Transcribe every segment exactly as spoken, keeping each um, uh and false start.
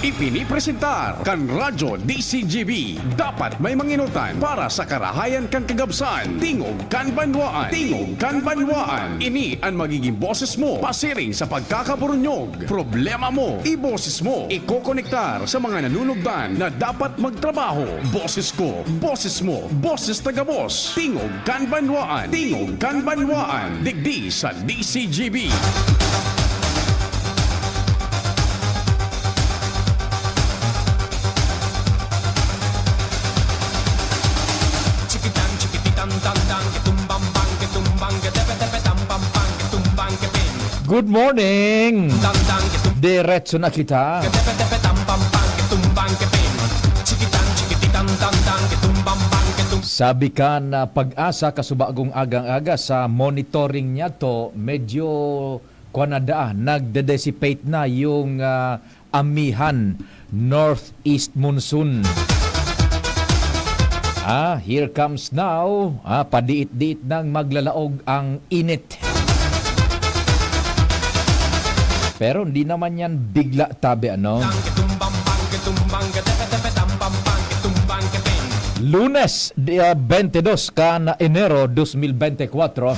Ipinipresentar kan Radyo D C G B. Dapat may manginotan para sa karahayan kan kagabsan. Tingog kan banwaan. Tingog kan banwaan. Ini an magiging boses mo pasiring sa pagkakaburunyog. Problema mo, iboses mo. Ikokonektar sa mga nanunugdan na dapat magtrabaho. Boses ko, boses mo, boses ta gabos. Tingog kan banwaan. Tingog kan banwaan. Digdi sa D C G B. Chikitan, chikipitan, tan, tan, kitumbang, bang, kitumbang, ketepe, tepe, tam, pam, pang, kitumbang, kepin. Good morning! Tan, tan, kitum- Diretso na kita. Ketepe, tepe, tam, pam, pang, kitumbang, kepin. Chikitan, chikipitan, tan, tan, kitumbang, bang, kitum- Sabi kan PAGASA, kasubagong agang-aga sa monitoring niyato, medyo, kwan na daa, nagde-dissipate na yung, ah, amihan, northeast monsoon. Ah, here comes now. Ah, padiit-diit nang maglalaog ang init. Pero hindi naman yan bigla, tabi, ano? Lunes, dia bente dos kan Enero dos mil bente kwatro.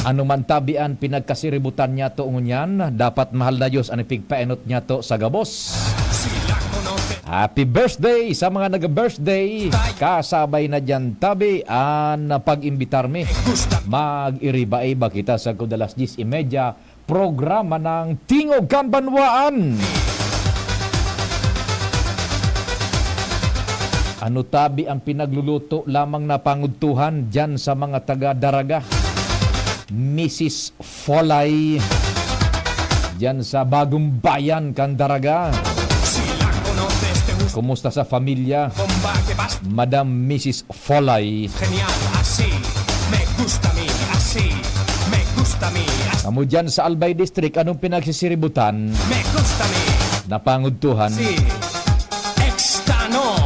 Ano man tabi an pinagkasiributan niyato ngunyan, dapat mahal na Dios an ipigpaenot niyato sa gabos. Happy birthday sa mga nag-birthday. Kasabay na diyan tabi an pag-imbitar mi. Mag-iriba-iba kita sa kudalas diyes y media, programa ng Tingog kan Banwaan. Ano tabi ang pinagluluto lamang na pangudtuhan diyan sa mga taga Daraga? Misis Folay, diyan sa Bagong Bayan kan Daraga. Kumusta sa familia, Madam Misis Folay? Genial, así me gusta a mí, así me gusta a mí, así Kamo dyan sa Albay District, anong pinagsisiributan? Me gusta a mí. Napangudtuhan. Sí. Extano.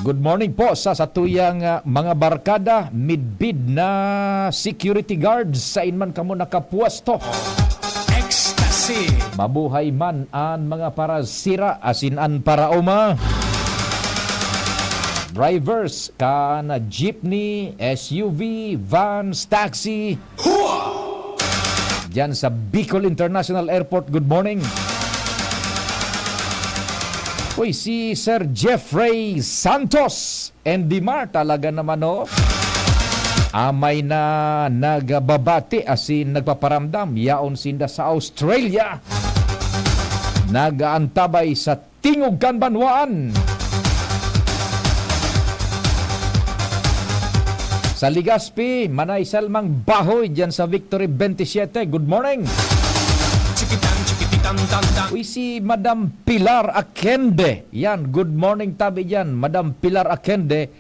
Good morning po sa satuyang, ah, mga barkada, midbid na security guards, sain man kamo nakapwesto. Ecstasy. Mabuhay man an mga parasira asin an paraoma. Drivers kan jeepney, S U V, vans, taxi. Hua! Diyan sa Bicol International Airport, good morning. Uy, si Sir Jeffrey Santos, N D Mar, talaga naman, oh. Amay na nagbabati asin nagpaparamdam, yaon sinda sa Australia. Nag-aantabay sa Tingog kan Banwaan. Sa Legazpi, Manay Selmang Bahoy, diyan sa Victory twenty-seven. Good morning. Chikitan, chikipitan, tan, tan. Uy, si Madam Pilar Akende. Yan, good morning tabi diyan, Madam Pilar Akende.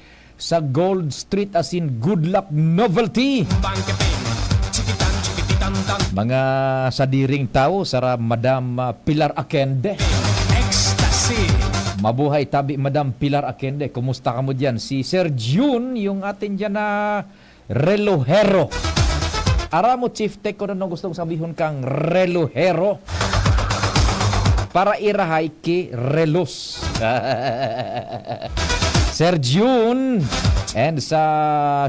Sa Gold Street asin Good Luck Novelty. Mga sadiring tawo, sara Madam, ah, Pilar Akende. Ecstasy. Mabuhay tabi, Madam Pilar Akende. Kumusta kamo diyan? Si Sir Jun, yung atin diyan na relohero. Aram mo, Chief Tech, kung ano gustong sabihon kang relohero? Para irahay ki relos. Sir Jun and sa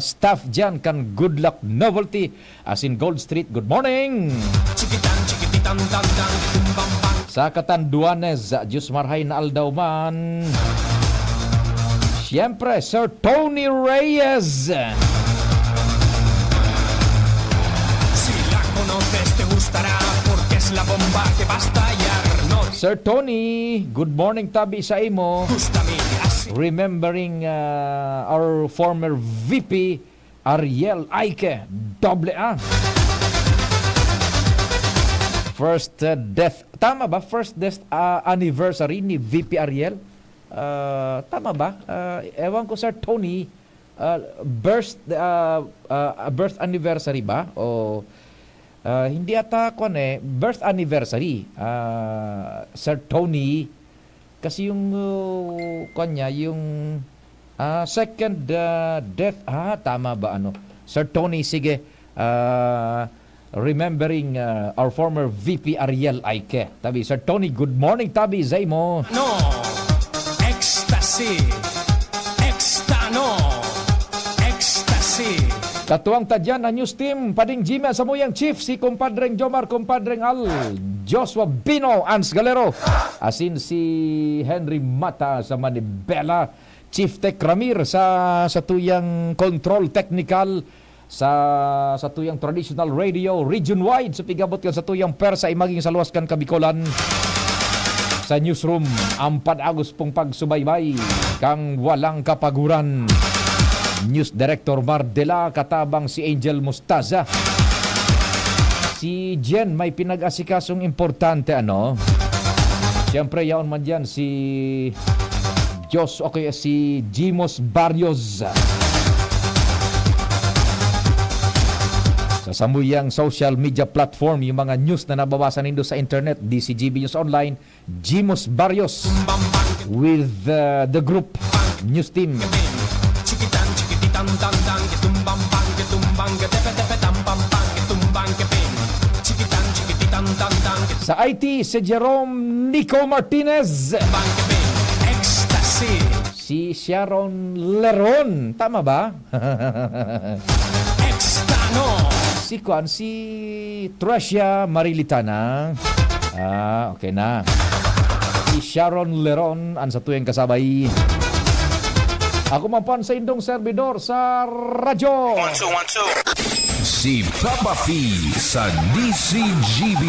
staff dyan kan Good Luck Novelty asin Gold Street, good morning! Chikitan, chikipitan, tan, tan, tumbang, bang. Sa Catanduanes, Diyos marhay na aldaw man. Siyempre, Sir Tony Reyes. Si La Conoces te gustará porque es la bomba que va a estallar. No Sir Tony, good morning tabi sa imo. Gusta mi así. Remembering, uh, our former V P, Ariel Aike, doble A. First, uh, death, tama ba? First death, uh, anniversary ni V P Ariel? Ah, tama ba? Ah, ewan ko, Sir Tony, ah, birth, ah, ah, birth anniversary ba? O, ah, hindi ata, kwan eh, birth anniversary, ah, Sir Tony. Kasi yung, uh, kwan niya, yung, ah, second, ah, death, ah, tama ba, ano? Sir Tony, sige, ah, Remembering, uh, our former V P Ariel Aike. Tabi, Sir Tony, good morning, tabi, Zaymo. No, ecstasy, extano, ecstasy. Katuwang ta dyan ang news team, Pading Jimmy, samuyang chief, si Kumpadreng Jomar, Kumpadreng Al, Joshua Bino, Ans Galero, asin si Henry Mata sa Manibela, Chief Tech Ramir sa satuyang control technical, sa satuyang traditional radio, region-wide, sa pigabot kan satuyang pwersa, maging sa luwas kan Kabikolan. Sa newsroom, ang padagos pong pagsubaybay kang walang kapaguran. News Director Mar Dela, katabang si Angel Mustaza. Si Jen may pinag-asikasong importante, ano? Siyempre, yaon man dyan si Diyos o kaya si Jimos Barrios. Sa samuyang social media platform, yung mga news na nababasa nindo sa internet, D C G B News Online, Jimos Barrios with, uh, the group news team. Sa I T, si Jerome Nico Martinez. Si Sharon Leron. Tama ba? Si kuan, si Tricia Marilitana. Ah, okay na. Si Sharon Leron, ang satuyang kasabay. Ako man po ang saindong servidor sa radyo. Si Papa P sa D C G B.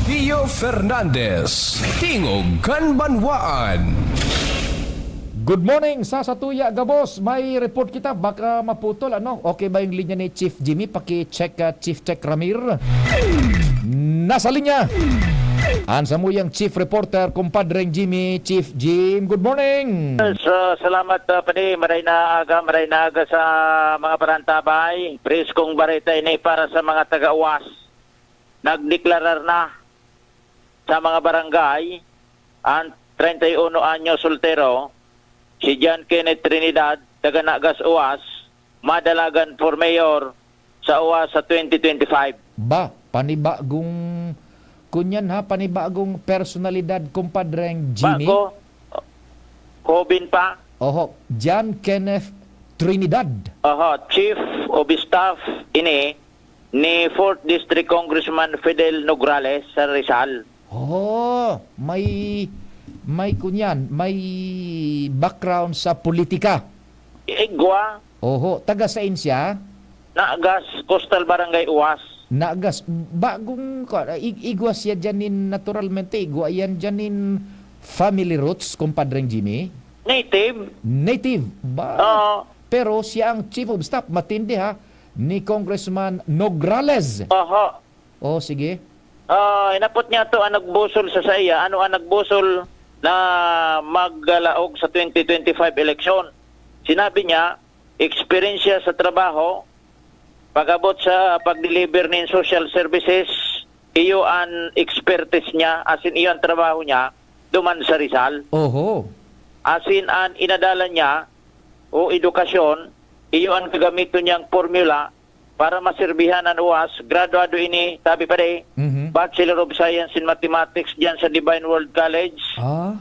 Theo Fernandez, Tingog kan Banwaan. Good morning sa satuya gabos. May report kita, baka maputol, ano? Okay ba yung linya ni Chief Jimmy? Paki-check, ah, Chief Tech Ramir. Nasa linya ang samuyang chief reporter, kumpadreng Jimmy. Chief Jim, good morning. So, salamat, ah, padi. Maray na aga, maray na aga sa mga parantabay. Preskong bareta ini para sa mga taga-uwas. Nagdeklarar na sa mga barangay ang treinta y uno anyos soltero, si John Kenneth Trinidad, taga Nagas, Uwas, madalagan for mayor sa Uwas sa twenty twenty-five. Ba, panibagong, kunyan ha, panibagong personalidad, kumpadreng Jimmy? Bago, Hobin pa. Oho, John Kenneth Trinidad. Oho, Chief of Staff ini ni fourth District Congressman Fidel Nograles sa Rizal. Oh, may, may kunyan, may background sa politika. Igwa. Oho, taga sain siya? Nagas, Coastal Barangay Uwas. Nagas, bagong, kwa-, ig-, igwa siya dyan nin, naturalmente, igwa yan dyan nin family roots, kumpadreng Jimmy? Native. Native, ba? Oo. Pero siya ang chief of staff, matindi ha, ni Congressman Nograles. Oho. Oh, sige. Ah, inapot niya to ang nagbusol sa saiya. Ano ang nagbusol na maggalaog sa twenty twenty-five election? Sinabi niya, experience siya sa trabaho, pag-abot sa pag-deliver nin social services, iyo an expertise niya, as in, iyo an trabaho niya, duman sa Rizal. Oho. As in, an inadalan niya, o edukasyon, iyo an gagamiton niyang formula para maserbihan an Uwas. Graduado ini, tabi pa di, Mhm. Bachelor of Science in Mathematics diyan sa Divine World College. Ah?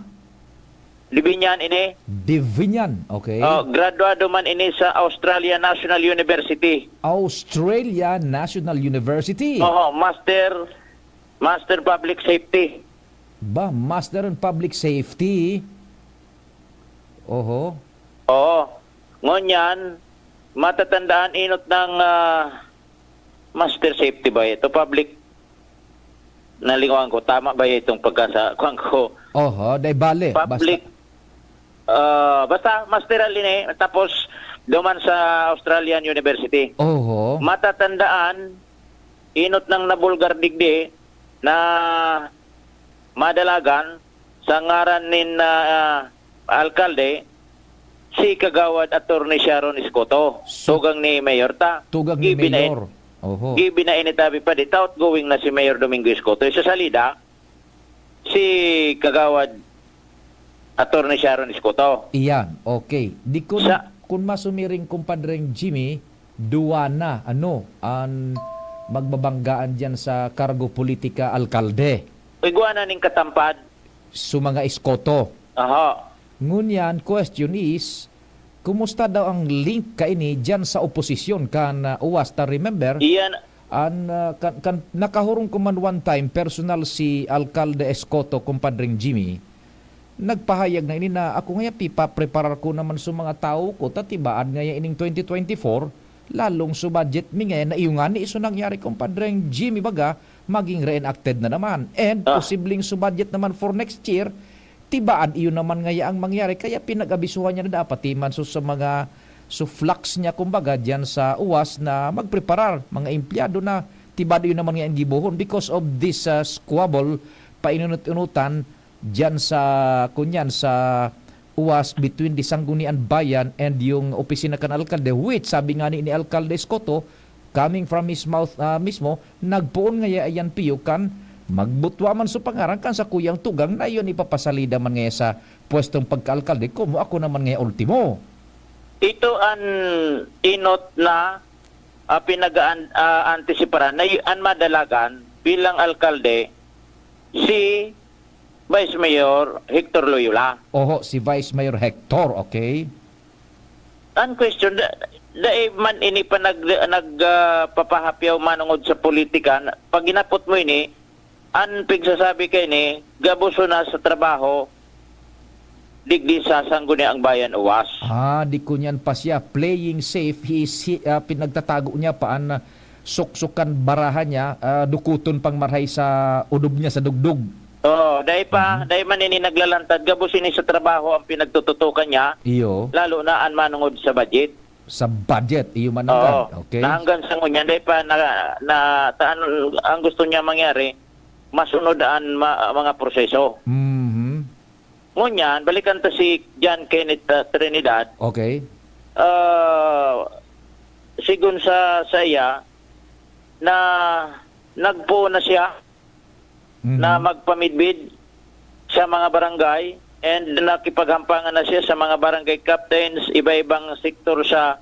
Divinian ini. Divinian, okay. Oh, graduado man ini sa Australia National University. Australia National University. Oo, master, master public safety. Ba, master in public safety? Oho. Oo. Ngunyan, matatandaan inot ng, ah, master safety ba ito? Public, nalingawan ko, tama ba itong pagkasa-, kuwan ko? Oho, dai bale. Public, Basta ah, basta master alin eh, tapos duman sa Australian University. Oho. Matatandaan, inot ng nabulgar digdi na madalagan sa ngaran nin, ah, alkalde, si Kagawad Attorney Sharon Escoto, So, tugang ni Mayor ta. Tugang ni Gibi na in-, Mayor. Oho. Gibi na initabi pa di, outgoing na si Mayor Domingo Escoto. Sa salida, si Kagawad Attorney Sharon Escoto. Iyan, okay. Di kun, Sa kun masumiring, kumpadreng Jimmy, duwa na, ano, an magbabanggaan diyan sa kargo politika, alkalde. Igwa na ning katampad. Su mga eskoto. Aha. Ngunyan, question is, kumusta daw ang link kaini diyan sa oposisyon kan, ah, UAS? Ta remember, Iyan. an, ah, kan, kan, nakahurong ko man one time, personal si Alkalde Eskoto, Kumpadreng Jimmy, nagpahayag na ini na, "Ako ngaya pipapreparar ko naman sa mga tawo ko, ta tibaan ngaya ining twenty twenty-four, lalong sa budget mi ngaya na iyo ngani so nangyari, Kumpadreng Jimmy, baga, maging reenacted na naman. And Ah. posibleng sa budget naman for next year, tibaan iyo naman ngaya ang mangyari." Kaya pinag-abisuhan niya na dapat man so sa mga suflaks niya, kumbaga, diyan sa UAS na magpreparar, mga empleyado na tibaan iyo naman ngaya ang gibohon because of this, ah, squabble, painunot-unutan diyan sa, kunyan, sa UAS between the Sangguniang Bayan and yung opisina kan alkalde, which sabi nga ni, ni Alkalde Escoto, coming from his mouth, ah, mismo, nagpoon ngaya iyan piyo kan magbutwa man sa pangaran kan sakuyang tugang na iyon ipapasalida man ngaya sa pwestong pagkaalkalde, komo ako naman ngaya ultimo. Ito an inot na, ah, pinagaan-, ah, antisiparan na y-, an madalagan bilang alkalde si Vice Mayor Hector Loyola. Oho, si Vice Mayor Hector, okay. An question, da-, dai man ini pa nag-, nag-, ah, papahapyaw manongod sa politika. Pag ginapot mo ini, an pigsasabi kaini, gabos na sa trabaho, digdi sa Sangguniang Bayan, UAS. Ah, di ko niyan pa siya. Playing safe, he is, he, ah, pinagtatago niya pa an, ah, suksukan baraha niya, ah, dukuton pang marahay sa udob niya sa dugdog. Oo, dai pa, Mhm. dai man ini naglalantad. Gabos ini sa trabaho ang pinagtututukan niya. Iyo. Lalo na an manongod sa budget. Sa budget, iyo man Oo. nanggad. Okay. Na hanggang sa ngunyan, dai pa na, na, ta-, an, ang gusto niya mangyari, masunod an ma-, mga proseso. Mhm. Ngunyan, balikan ta si John Kenneth, ah, Trinidad. Okay. Ah, sigon sa, sa iya, na nagpoon na siya Mhm. na magpamidbid sa mga barangay and nakipaghampangan na siya sa mga barangay captains, iba-ibang sektor sa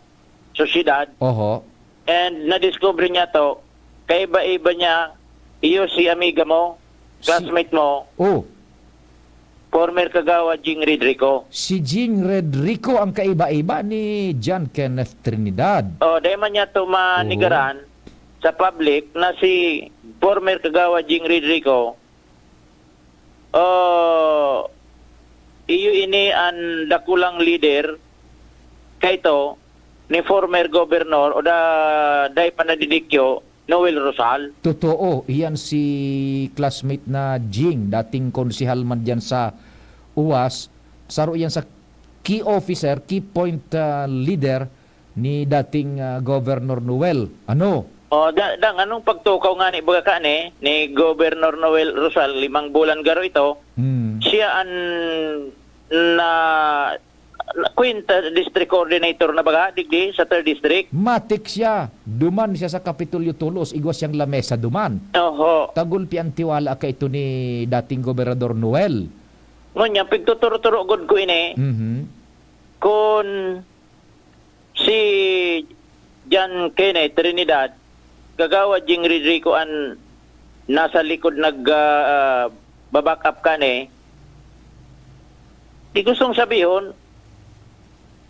sosyedad. Oho. And nadiskubre niya to, kaiba-iba niya, iyo si amiga mo, Si classmate mo, Oh. former Kagawad Jing Redrico. Si Jing Redrico ang kaiba-iba ni John Kenneth Trinidad. Oh, dai man niya to manigaran Oo. sa public na si former Kagawad Jing Redrico, oh, iyo ini an dakulang leader kaito ni former governor o da-, dai pa nadidikyo, Noel Rosal. Totoo, iyan si classmate na Jing, dating konsehal man diyan sa UAS. Saro iyan sa key officer, key point, ah, leader ni dating, ah, Governor Noel. Ano? Oh, da-, dang, anong pagtukaw nga ni baga ka ni, ni Governor Noel Rosal, limang bulan garo ito, Hmm. siya an na, na, kwenta district coordinator na baga, digdi, sa third district? Matik siya. Duman siya sa Kapitolyo Tolos, igwa siyang lamesa duman. Oho. Tagulpi ang tiwala kaito ni dating Gobernador Noel. Ngunyan, pigtuturo-turo gud ko ini. Mhm. Kun si John Kenneth Trinidad, Kagawad Jing Redrico an nasa likod nag, ah, ah, ba-back up kani. Di gustong sabihon,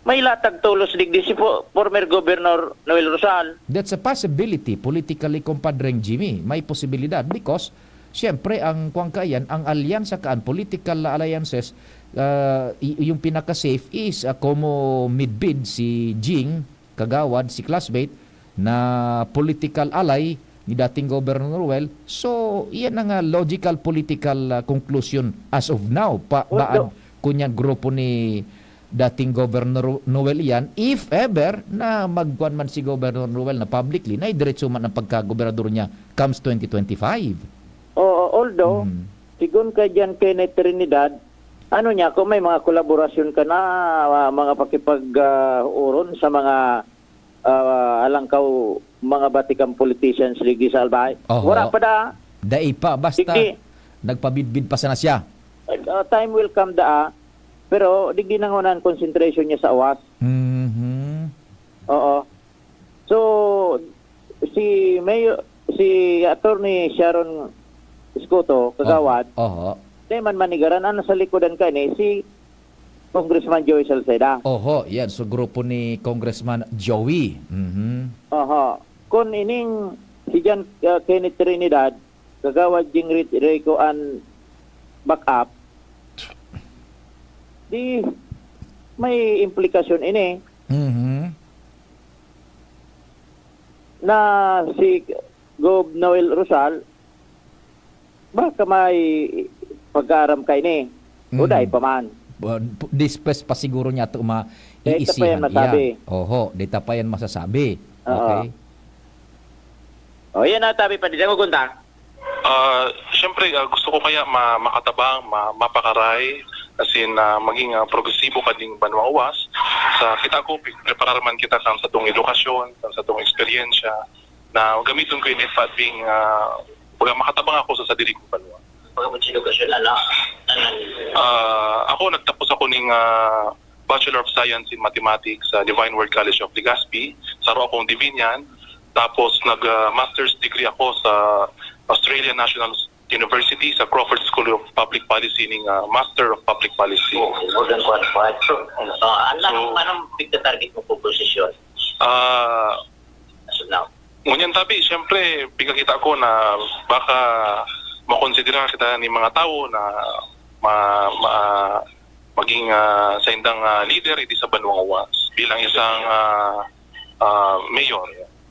may latag tolos digdi si fo-, former Governor Noel Rosal. That's a possibility, politically, Compadreng Jimmy. May posibilidad because, siyempre, ang kuwan kaiyan, ang alyansa kaan, political alliances, ah, y-, yung pinaka-safe is, ah, komo midbid si Jing, Kagawad, si classmate, na political ally ni dating Governor Noel. So, iyan ang, ah, logical political, ah, conclusion as of now. Pa, Although baad kunyang grupo ni dating Governor Noel iyan, if ever na magkuan man si Governor Noel na publicly, na idiretso man ang pagkagobernador niya comes twenty twenty-five. Oo, although, Mm. sigon kay John Kenneth Trinidad, ano niya, kung may mga kolaborasyon ka na, ah, mga pakipag, ah, uron sa mga, ah, alangkaw, mga batikang politicians digdi sa Albay. Oho. Wala pa da. Dai pa, basta Digdi. nagpabidbid pa sana siya. Ah, time will come da, ah. Pero digdi na nguna ang concentration niya sa UAS. Mhm. Oo. So, si Mayor, si Attorney Sharon Escoto, kagawad, Oho. Oho. Dai man manigaran, ang nasa likodan kaini si Congressman Joey Salceda. Oho, yan. So, grupo ni Congressman Joey. Mhm. Oho. Kun ining si John, ah, Kenneth Trinidad, Kagawad Jingrit Rico an backup, di may implikasyon ini Mhm. na si Gov Noel Rosal, baka may pagkaaram kaini. O Mm. dai pa man. Bon, pu-, dispes pa siguro niya to ma-, Dai ta pa yan iisihan. masabi. Yan. Oho, di ta pa yan masasabi. Oo. Okay. O, yan ang tabi pa. Di siya kukunta. Ah, siyempre, ah, gusto ko kaya ma-, makatabang, ma-, mapakaray, as in, ah, maging, ah, progresibo kading banwang uwas. Sa kita ko, pi-, preparar man kita kan satong edukasyon, kan satong eksperyensya, na gamiton ko ini para being, ah, baga makatabang ako sa sadiri kong banwa. Pagkabot sa edukasyon, ano? Ano? Ah, ako, nagtapos ako ning, ah, Bachelor of Science in Mathematics sa Divine Word College of Legazpi. Saro akong Divinian. Tapos, nag, ah, master's degree ako sa Australian National University, sa Crawford School of Public Policy, ning, ah, Master of Public Policy. Oh, more than qualified. So, ano, So, anong, anong pagta-target mo po posisyon? Ah, As of now? Ngunyan tabi, siyempre, pigkakita ko na baka makonsidera kita ni mga tawo na ma-, ma-, maging, ah, saindang, ah, leader, idi sa banwang uwas bilang isang, ah, ah, mayor.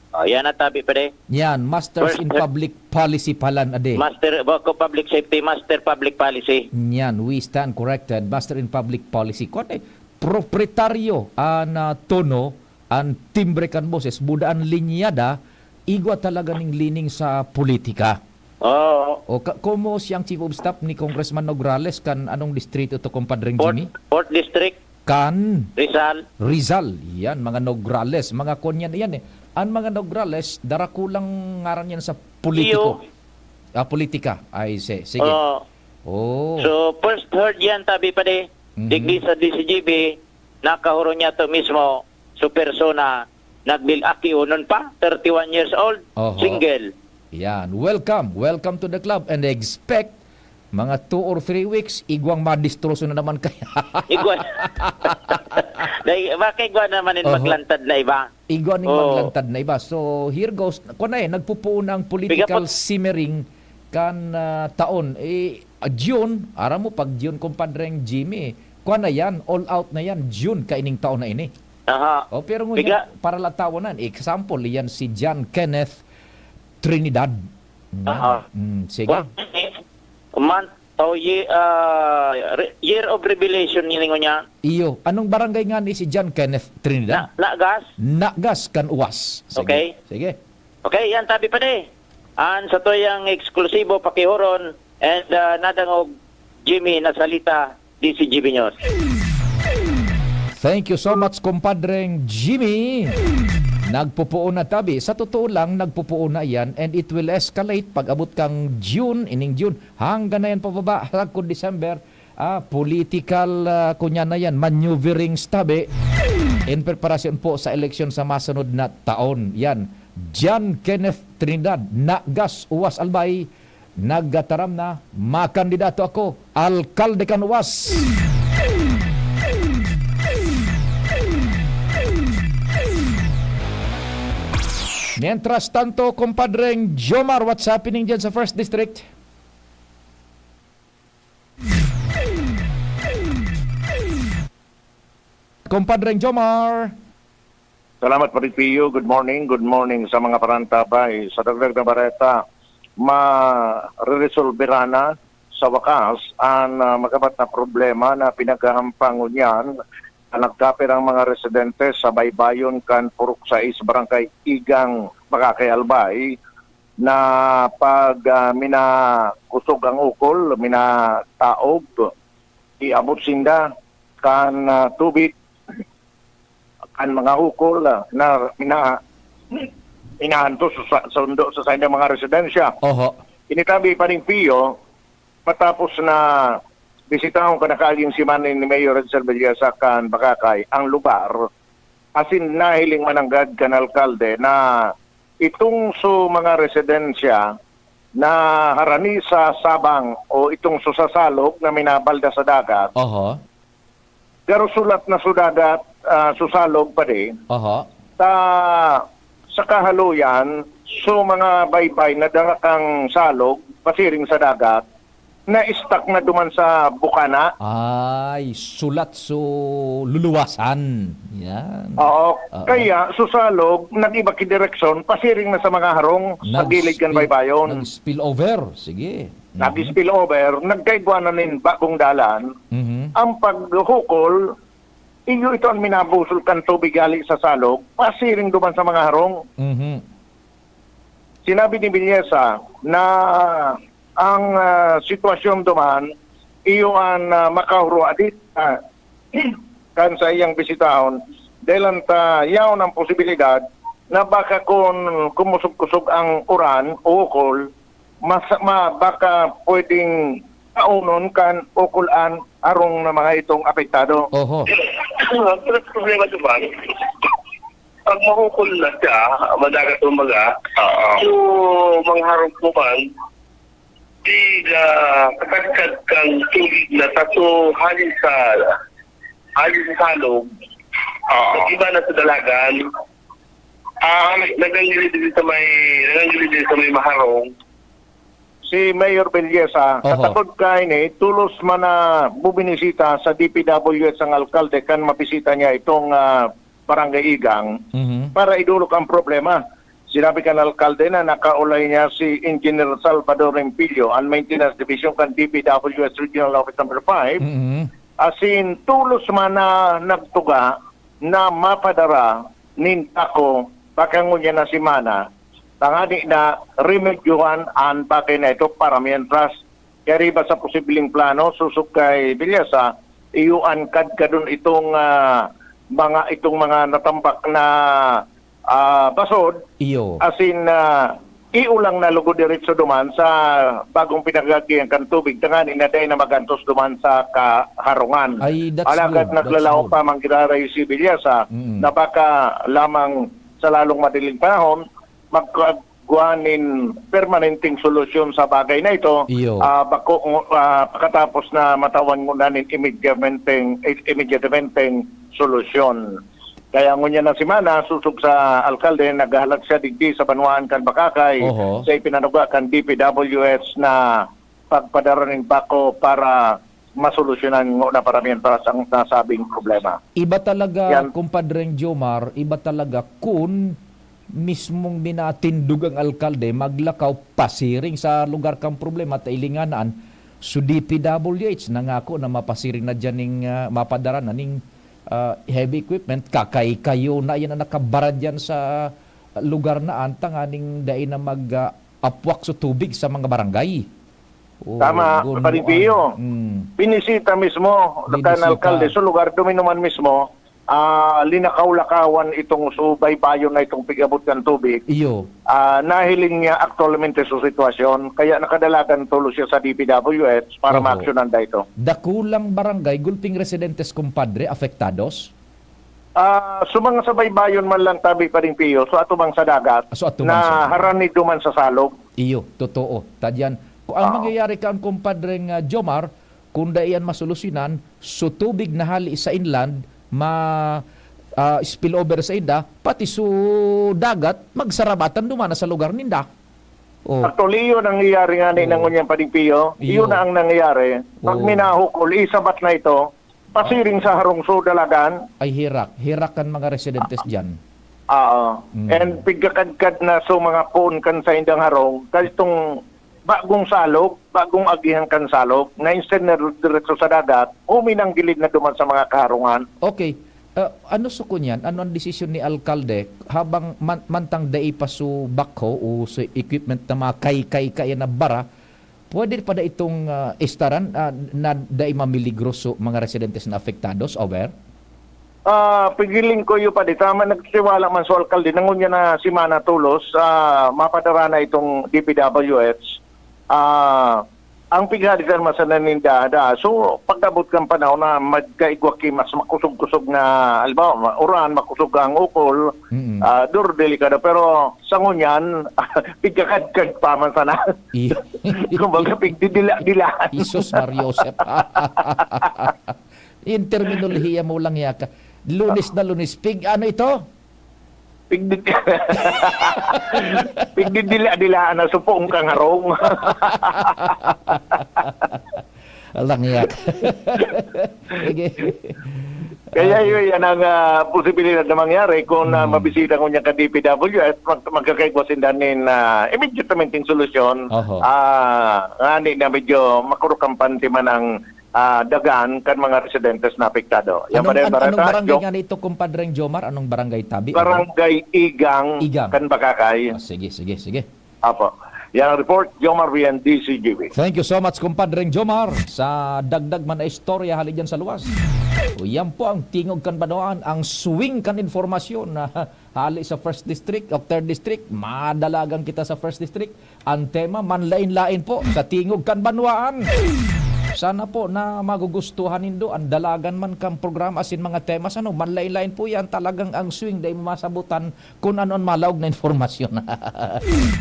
Oh, yan ang tabi, pare. Yan, Masters First, in Public Policy palan, ade. Master, bako Public Safety, Master Public Policy. Yan, we stand corrected. Master in Public Policy. Kwan eh, proprietaryo an, ah, tono, an timbre kan boses, buda an linyada, igwa talaga ning leaning sa politika. Oo. O, ka-, komo siyang chief of staff ni Congressman Nograles kan anong distrito to, Compadreng Fourth, Jimmy? Fourth District. Kan? Rizal. Rizal. Yan, mga Nograles, mga konyan yan eh. An mga Nograles, darakulang ngaran yan sa politiko. Iyo. Ah, politika. Ay, si-, sige. Oo. Oh. So, first heard yan, tabi pa di. Mhm. Digdi sa D C G B, nakahuro niya to mismo, su persona, nagbil-, aki unon pa, thirty-one years old, Oho. single. Yan. Welcome. Welcome to the club and expect mga two or three weeks, igwang madistroso na naman kaya. Igwa. Dai, baka igwa naman in Oho. maglantad na iba. Igwa ning Oh. maglantad na iba. So, here goes. Kung na eh, nagpupuon ang political Piga po- simmering kan, ah, taon. Eh, ah, June, aram mo, pag June, Compadreng Jimmy, kwan na yan, all out na yan, June, kaining taon na ini. Aha. Oh, pero ngunyan, Piga- para latawanan, example, yan si John Kenneth Trinidad. Yan. Aha. Mm, sige. Wa-, month, oh, ye-, ah, re-, year of revelation, yun yung niya. Iyo, anong barangay nga ni si John Kenneth Trinidad? Na, Nagas. Nagas kan uwas. Sige. Okay. Sige. Okay, yan, tabi pa di. An sa tuyang eksklusibo, pakihuron, and, ah, nadangog, Jimmy Nasalita, D C G B News. Thank you so much, Compadreng Jimmy. Nagpupuon na tabi. Sa totoo lang, nagpupuon na yan, and it will escalate pag abot kang June, ining June, hanggang na yan pababa, hanggang December. Ah, political, ah, kunya na yan, maneuvering tabi in preparasyon po sa eleksyon sa masunod na taon. Yan, John Kenneth Trinidad, Nagas, Uwas Albay, nagtataram na, "Makandidato ako, alkalde kan Uwas." Mientras tanto, Compadreng Jomar, what's happening dyan sa First District? Compadreng Jomar. Salamat, Pare Pio. Good morning. Good morning sa mga parantabay. Sa dagdag na bareta, mareresolbera na sa wakas an, ah, magabat na problema na pinaghahampang ngunyan na nagkapirang mga residente sa baybayon kan Purok sais, Barangay Igang, Bagakay, Albay, na pag, ah, minakusog ang ukol, minataob, iabot sinda kan, ah, tubig, kan mga ukol, ah, na mina-, inaantos sa, sundo sa saindang mga residensya. Oho. Ini tabi, Paring Pio, matapos na bisitahon kan nakaaging semana ni Mayor Edsel Villasa kan Bagakay ang lugar, asin nahiling mananggad kan alkalde na itong so mga residensya na harani sa sabang o itong so sa salog na minabalda sa dagat, Oho. garo sulat na so dagat, ah, so salog pa di. Oho. Ta, sa kahaluyan, so mga baybay na dara kan salog, pasiring sa dagat, na-stuck na duman sa bukana. Ay, sulat so luluwasan. Yan. Oo. Oo. Kaya, so salog, nag-iba ki direksyon, pasiring na sa mga harong, sa Nag-spill, gilid kan baybayon. nag-spill over. Sige. Mhm. Nag-spill over, nagkaigwa na nin bagong dalan. Mhm. Ang paghukol, iyo ito ang minabusol kan tubig hali sa salog, pasiring duman sa mga harong. Mhm. Sinabi ni Villesa na ang, ah, sitwasyon duman, iyo an, ah, makahurwa dita kan saiyang bisitahon, dahel an ta yaon ang posibilidad na baka kun kumusog-kusog ang uran o ukol, mas, ma-, baka pwedeng kaunon kan ukol an harong na mga itong apektado. Oho. Ang problema duman, pag mahukol na siya, madagat kumbaga, Oo. so, mga harong ko man, di na kakadkad kang tubig na taso hali sa, hali sa salog, Oo. nag-iba na sa dalagan, Ah, nagangilid din sa may, nagangilid din sa may maharong. Si Mayor Villesa, Oho. katakod kaini, tolos man na bubinisita sa D P W S ang alkalde kan mabisita niya itong, ah, Barangay Igang Mhm. para idolok ang problema. Sinabi kan alkalde na nakaulay niya si Engineer Salvador Empilio, ang maintenance division kan D P W S Regional Office Number Five, Mhm. asin tolos man na nagtuga na mapadara nin bako, baka ngunyan na semana, tangani na remedyohan an bagay na ito para mientras. Kaya riba sa posibleng plano, sosog kay Villesa, iyo an kadkadon itong, ah, mga, itong mga natambak na, ah, basod, Iyo. asin, ah, iyo lang na lugod diretso duman sa bagong pinagagihan kan tubig, tangani na dai na magantos duman sa kaharungan. Ay, that's Alagad good. That's naglalaog good. pa, manggiraray si Villesa, Mm. na baka lamang sa lalong madaling panahon, magkagwa nin permanenteng solusyon sa bagay na ito, Iyo. ah, bako, ah, pakatapos na matawan ngona nin immediateng, immediateng solusyon. Kaya ngunyan na semana, sosog sa alkalde, naghahalat siya digdi sa banwaan kan Bacacay, Oho. sa ipinanuga kan D P W S na pagpadara nin bako para masolusyonan ngona para mientras ang nasabing problema. Iba talaga, Yan. Kumpadreng Jomar, iba talaga kun mismong minatindog ang alkalde, maglakaw pasiring sa lugar kan problema, ta hilinga na an, so D P W H nangako na mapasiring na diyan ning, ah, mapadara na ning, ah, heavy equipment, kakay-kayo na yan ang nakabara diyan sa lugar na an, tanganing dai na mag, ah, apwak so tubig sa mga barangay. Oh, Tama, gun-, Pare Pio. Mm. Binisita mismo, Binisita. kan alkalde, sa lugar, duminuman mismo, ah, linakaw-lakawan itong so baybayon na itong pig-abot kan tubig. Iyo. Ah, nahiling niya aktualmente sa sitwasyon, kaya nakadalagan tulos siya sa D P W H para Oho. maaksyonan da ito. Dakulang barangay, gulping residentes, kumpadre, afektados? Ah, so mga sa baybayon man lang tabi pa rin, Pio, so ato bang sa dagat, So ato bang na sa dagat. harani duman sa salog. Iyo, totoo. Tadyan, kung ang Oo. mangyayari kan, kumpadre nga Jomar, kung dai yan masolusyonan, so tubig na hali sa inland, ma, ah, spill over sa inda, pati so dagat, magsarabatan duman na sa lugar ninda. Oh. Actually, yun ang nangyayari nga ni Oo. nang unyang Pading Pio. Iyo. Yun na ang nangyayari. Pag Oo. minahukol, isabat na ito, pasiring sa harong so dalagan. Ay, herak. Herak kan mga residentes diyan. Oo. Mm. And pigkakadkad na so mga poon kan saindang harong, kay itong bagong salog, bagong agihan kan salog, na instead na diretso sa dagat, huminang gilid na duman sa mga kaharungan. Okay. Ah, ano so kunyan? Ano ang desisyon ni alkalde habang man-, mantang dai pa so backhoe o so equipment na mga kay-kay kaya na bara, pwede pa da itong, ah, estaran, ah, na dai mamiligro so mga residentes na afektados, over? Ah, pigiling ko iyo pa di. Tama, nagtiwala man so alkalde. Nangunya na semana tulos, ah, mapadara na itong D P W H. Ah, Ang pighaditan man sana ninda, da. So, pag-abot kan panahon na magkaigwa ki mas makosog-kosog na, halimbawa, ma-, uran, makosog ang ukol, Mm. ah, duro, delikado. Pero sa ngunyan, pigkakadkad pa man sana. I- Kumbaga, pigdidila-dilaan. Jesus Maria Joseph. Yung terminolohiya mo lang, Yaka. Lunes na Lunes. Pig, ano ito? Pigdid-, pigdidila-dilaan na supong kangarong. Alang yak. Sige. Kaya Okay. yun, yan ang, ah, posibilidad na mangyari kung, ah, Hmm. mabisita ko niya ka D P W S, mag-, magkakaigwa sinda nin, ah, immediatamente solusyon. Oho. Ah, ngani na medyo makurukampante man ang, ah, dagan kan mga residentes na apektado. Yan Anong, ba rin, an-, anong Barata? barangay Jo-, nga nito, Compadreng Jomar? Anong barangay tabi? Barangay Igang Igang. kan Bakakay. Ah, sige, sige, sige. Apo. Yan ang report, Jomar Rian, D C G B. Thank you so much, Compadreng Jomar, sa dagdag man na istorya hali dyan sa luwas. O, yan po ang Tingog kan Banwaan, ang swing kan informasyon na hali sa first district o third district. Madalagan kita sa first district. Ang tema, manlain-lain po sa Tingog kan Banwaan. Sana po na magugustuhan nindo ang dalagan man kang programa asin mga temas. Ano, manlain-lain po yan. Talagang ang swing, dai mo masabutan kung ano ang malaog na informasyon.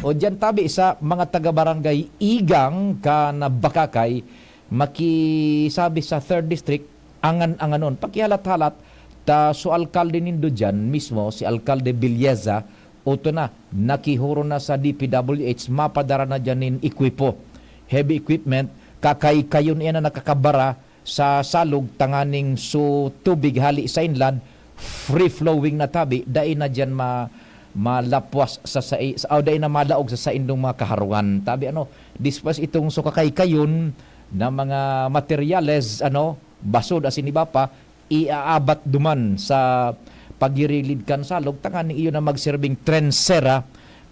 O diyan tabi sa mga taga-barangay Igang kan Bakakay, makisabi sa third district, angan-anganon. Pakihalat-halat, ta so alkalde nindo diyan mismo, si Alkalde Villeza, oto na, nakihuro na sa D P W H, mapadara na diyan nin ekwipo, heavy equipment, kakaykayon iyan na nakakabara sa salog tanganing so tubig hali sa inland, free flowing na tabi, dai na diyan ma-, malapwas sa sai-, sa, o dai na malaog sa saindong mga kaharungan. Tabi ano, dispas itong so kakaykayon na mga materyales, ano, basod asin iba pa, iaabat duman sa pagirilid kan salog, tanganing iyo na magserbing trensera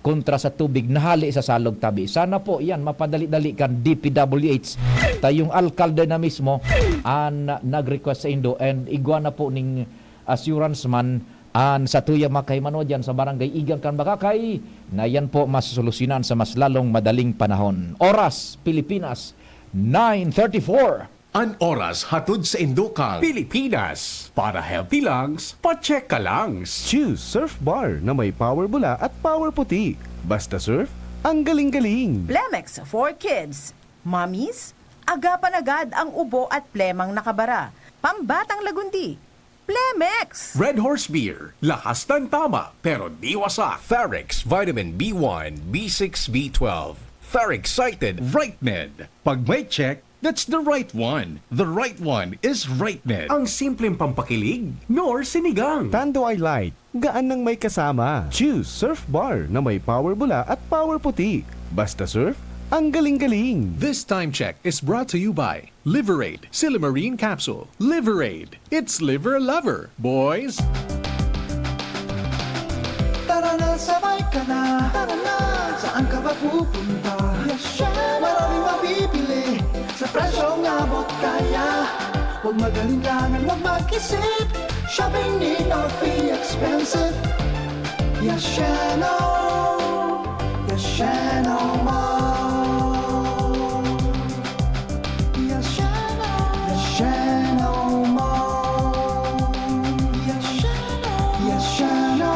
kontra sa tubig na hali sa salog tabi. Sana po yan, mapadali-dali kan D P W H. Ta yung alkalde na mismo an nag-request sa indo, and igwa na po ning assurance man an satuyang mga kahimanwa diyan sa Barangay Igang kan Bakakay na yan po masosolusyonan sa mas lalong madaling panahon. Oras, Pilipinas, nine thirty-four. An oras hatod sa Indokang Pilipinas. Para healthy lungs, pa-check ka lungs. Choose Surf Bar na may power bula at power puti. Basta surf, ang galing-galing. Plemex for Kids. Mommies, agapan agad ang ubo at plemang nakabara. Pambatang lagundi. Plemex! Red Horse Beer. Lakas ng tama, pero di wasak. Ferrex Vitamin B one, B six, B twelve. Ferrexcited. Right Med. Pag may check, that's the right one. The right one is Right Med. Ang simpleng pampakilig, nor sinigang. Tanduay Light, gaan nang may kasama. Choose Surf Bar na may power bula at power puti. Basta surf, ang galing-galing. This time check is brought to you by Liverade, Silymarin Capsule. Liverade, it's liver lover, boys! Tara na, sabay ka na. Tara na, saan ka ba pupunta? Yes, syempre. Maraming mabibili sa presyong abot kaya. Huwag mag-alinlangan, huwag mag-isip. Shopping need not be expensive. Yes, Shano. Yes, Shano Mall. Yes, Shano. Yes, Shano Mall. Yes, Shano. Yes, Shano.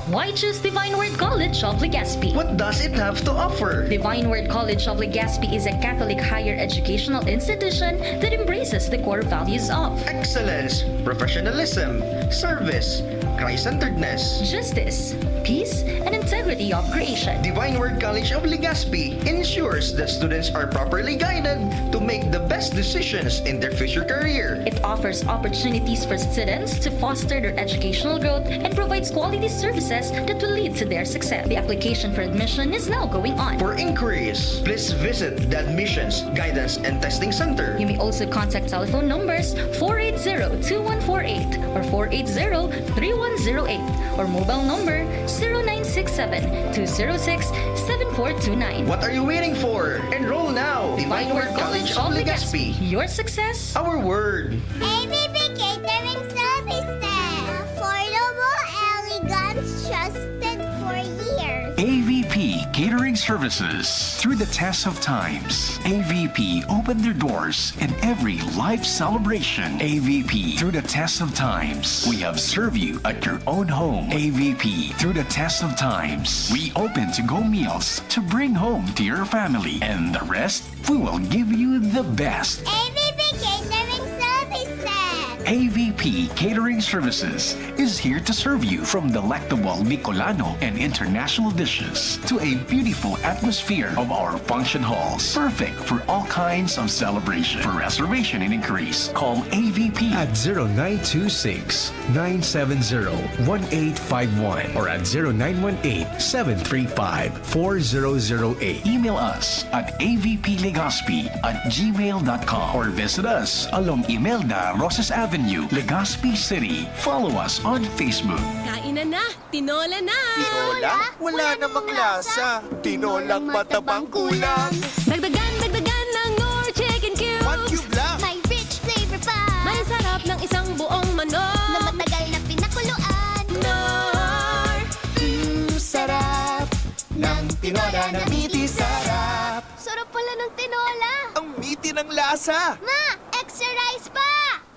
Why choose Divine Word College of Legazpi? What does it have to offer? Divine Word College of Legazpi is a Catholic higher educational institution that embraces the core values of excellence, professionalism, service, Christ-centeredness, justice, peace, and integrity of creation. Divine Word College of Legazpi ensures that students are properly guided to make the best decisions in their future career. It offers opportunities for students to foster their educational growth and provides quality services that will lead to their success. The application for admission is now going on. For inquiries, please visit the Admissions, Guidance, and Testing Center. You may also contact telephone numbers four eight zero two one four eight or four eight zero three one zero eight or mobile number zero nine six seven two zero six seven four two nine. What are you waiting for? Enroll now! Divine Word College of Legazpi. Your success, our word. A V P Catering Services. Affordable, elegant, trusted for years. A V P P Catering Services. Through the test of times, A V P opened their doors in every life celebration. A V P, through the test of times, we have served you at your own home. A V P, through the test of times, we open to-go meals to bring home to your family. And the rest, we will give you the best. A V P Catering Services. A V P Catering Services is here to serve you, from delectable Bicolano and international dishes to a beautiful atmosphere of our function halls. Perfect for all kinds of celebration. For reservation and inquiries, call A V P at zero nine two six, nine seven zero, one eight five one or at zero nine one eight, seven three five, four zero zero eight. Email us at A V P Legazpi at gmail dot com or visit us along Imelda Rosas Avenue, Legazpi City. Follow us on Facebook. Kainan na! Tinola na! Tinola? Wala namang lasa. Tinolang matabang kulang. Dagdagan, dagdagan ng Knorr Chicken Cubes. One cube lang. May rich flavor pa. May sarap ng isang buong manok. Na matagal na pinakuluan. Knorr! Mm, sarap ng tinola na miti sarap. Sarap pala ng tinola. Ang miti ng lasa. Ma, extra rice pa!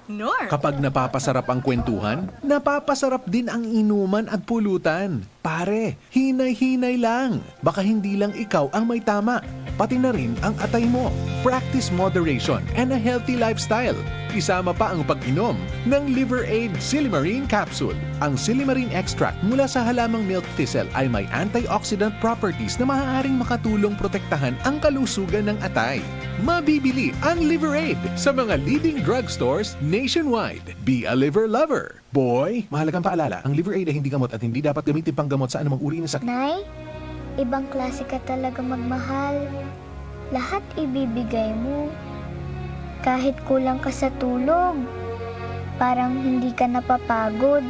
Knorr. Kapag napapasarap ang kwentuhan, napapasarap din ang inuman at pulutan. Pare, hinay-hinay lang. Baka hindi lang ikaw ang may tama, pati na rin ang atay mo. Practice moderation and a healthy lifestyle. Isama pa ang pag-inom ng Liver Aid Silimarin Capsule. Ang silimarin extract mula sa halamang milk thistle ay may antioxidant properties na maaaring makatulong protektahan ang kalusugan ng atay. Mabibili ang Liver Aid sa mga leading drugstores nationwide. Be a liver lover, boy! Mahalagang paalala, ang Liver Aid ay hindi gamot at hindi dapat gamitin panggamot sa anumang uri ng sakit. Nay, ibang klase ka talaga magmahal. Lahat ibibigay mo. Kahit kulang ka sa tulog, parang hindi ka napapagod.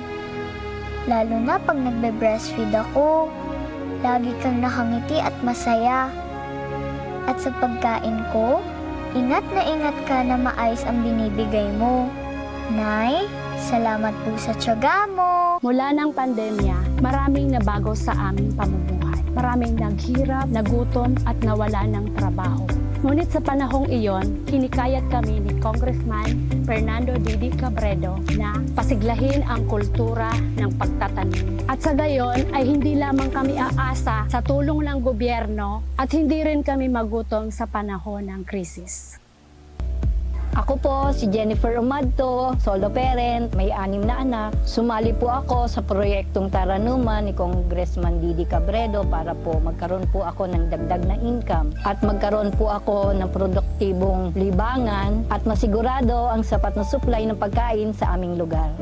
Lalo na pag nagbe-breastfeed ako, lagi kang nakangiti at masaya. At sa pagkain ko, ingat na ingat ka na maayos ang binibigay mo. Nay, salamat po sa tiyaga mo. Mula ng pandemya, maraming nabago sa aming pamumuhay. Maraming naghirap, nagutom, at nawala ng trabaho. Ngunit sa panahong iyon, hinikayat kami ni Congressman Fernando Didi Cabredo na pasiglahin ang kultura ng pagtatanim. At sa gayon ay hindi lamang kami aasa sa tulong ng gobyerno at hindi rin kami magutom sa panahon ng krisis. Ako po si Jennifer Umadto, solo parent, may anim na anak. Sumali po ako sa proyektong Taranuman ni Congressman Didi Cabredo para po magkaroon po ako ng dagdag na income at magkaroon po ako ng produktibong libangan at masigurado ang sapat na supply ng pagkain sa aming lugar.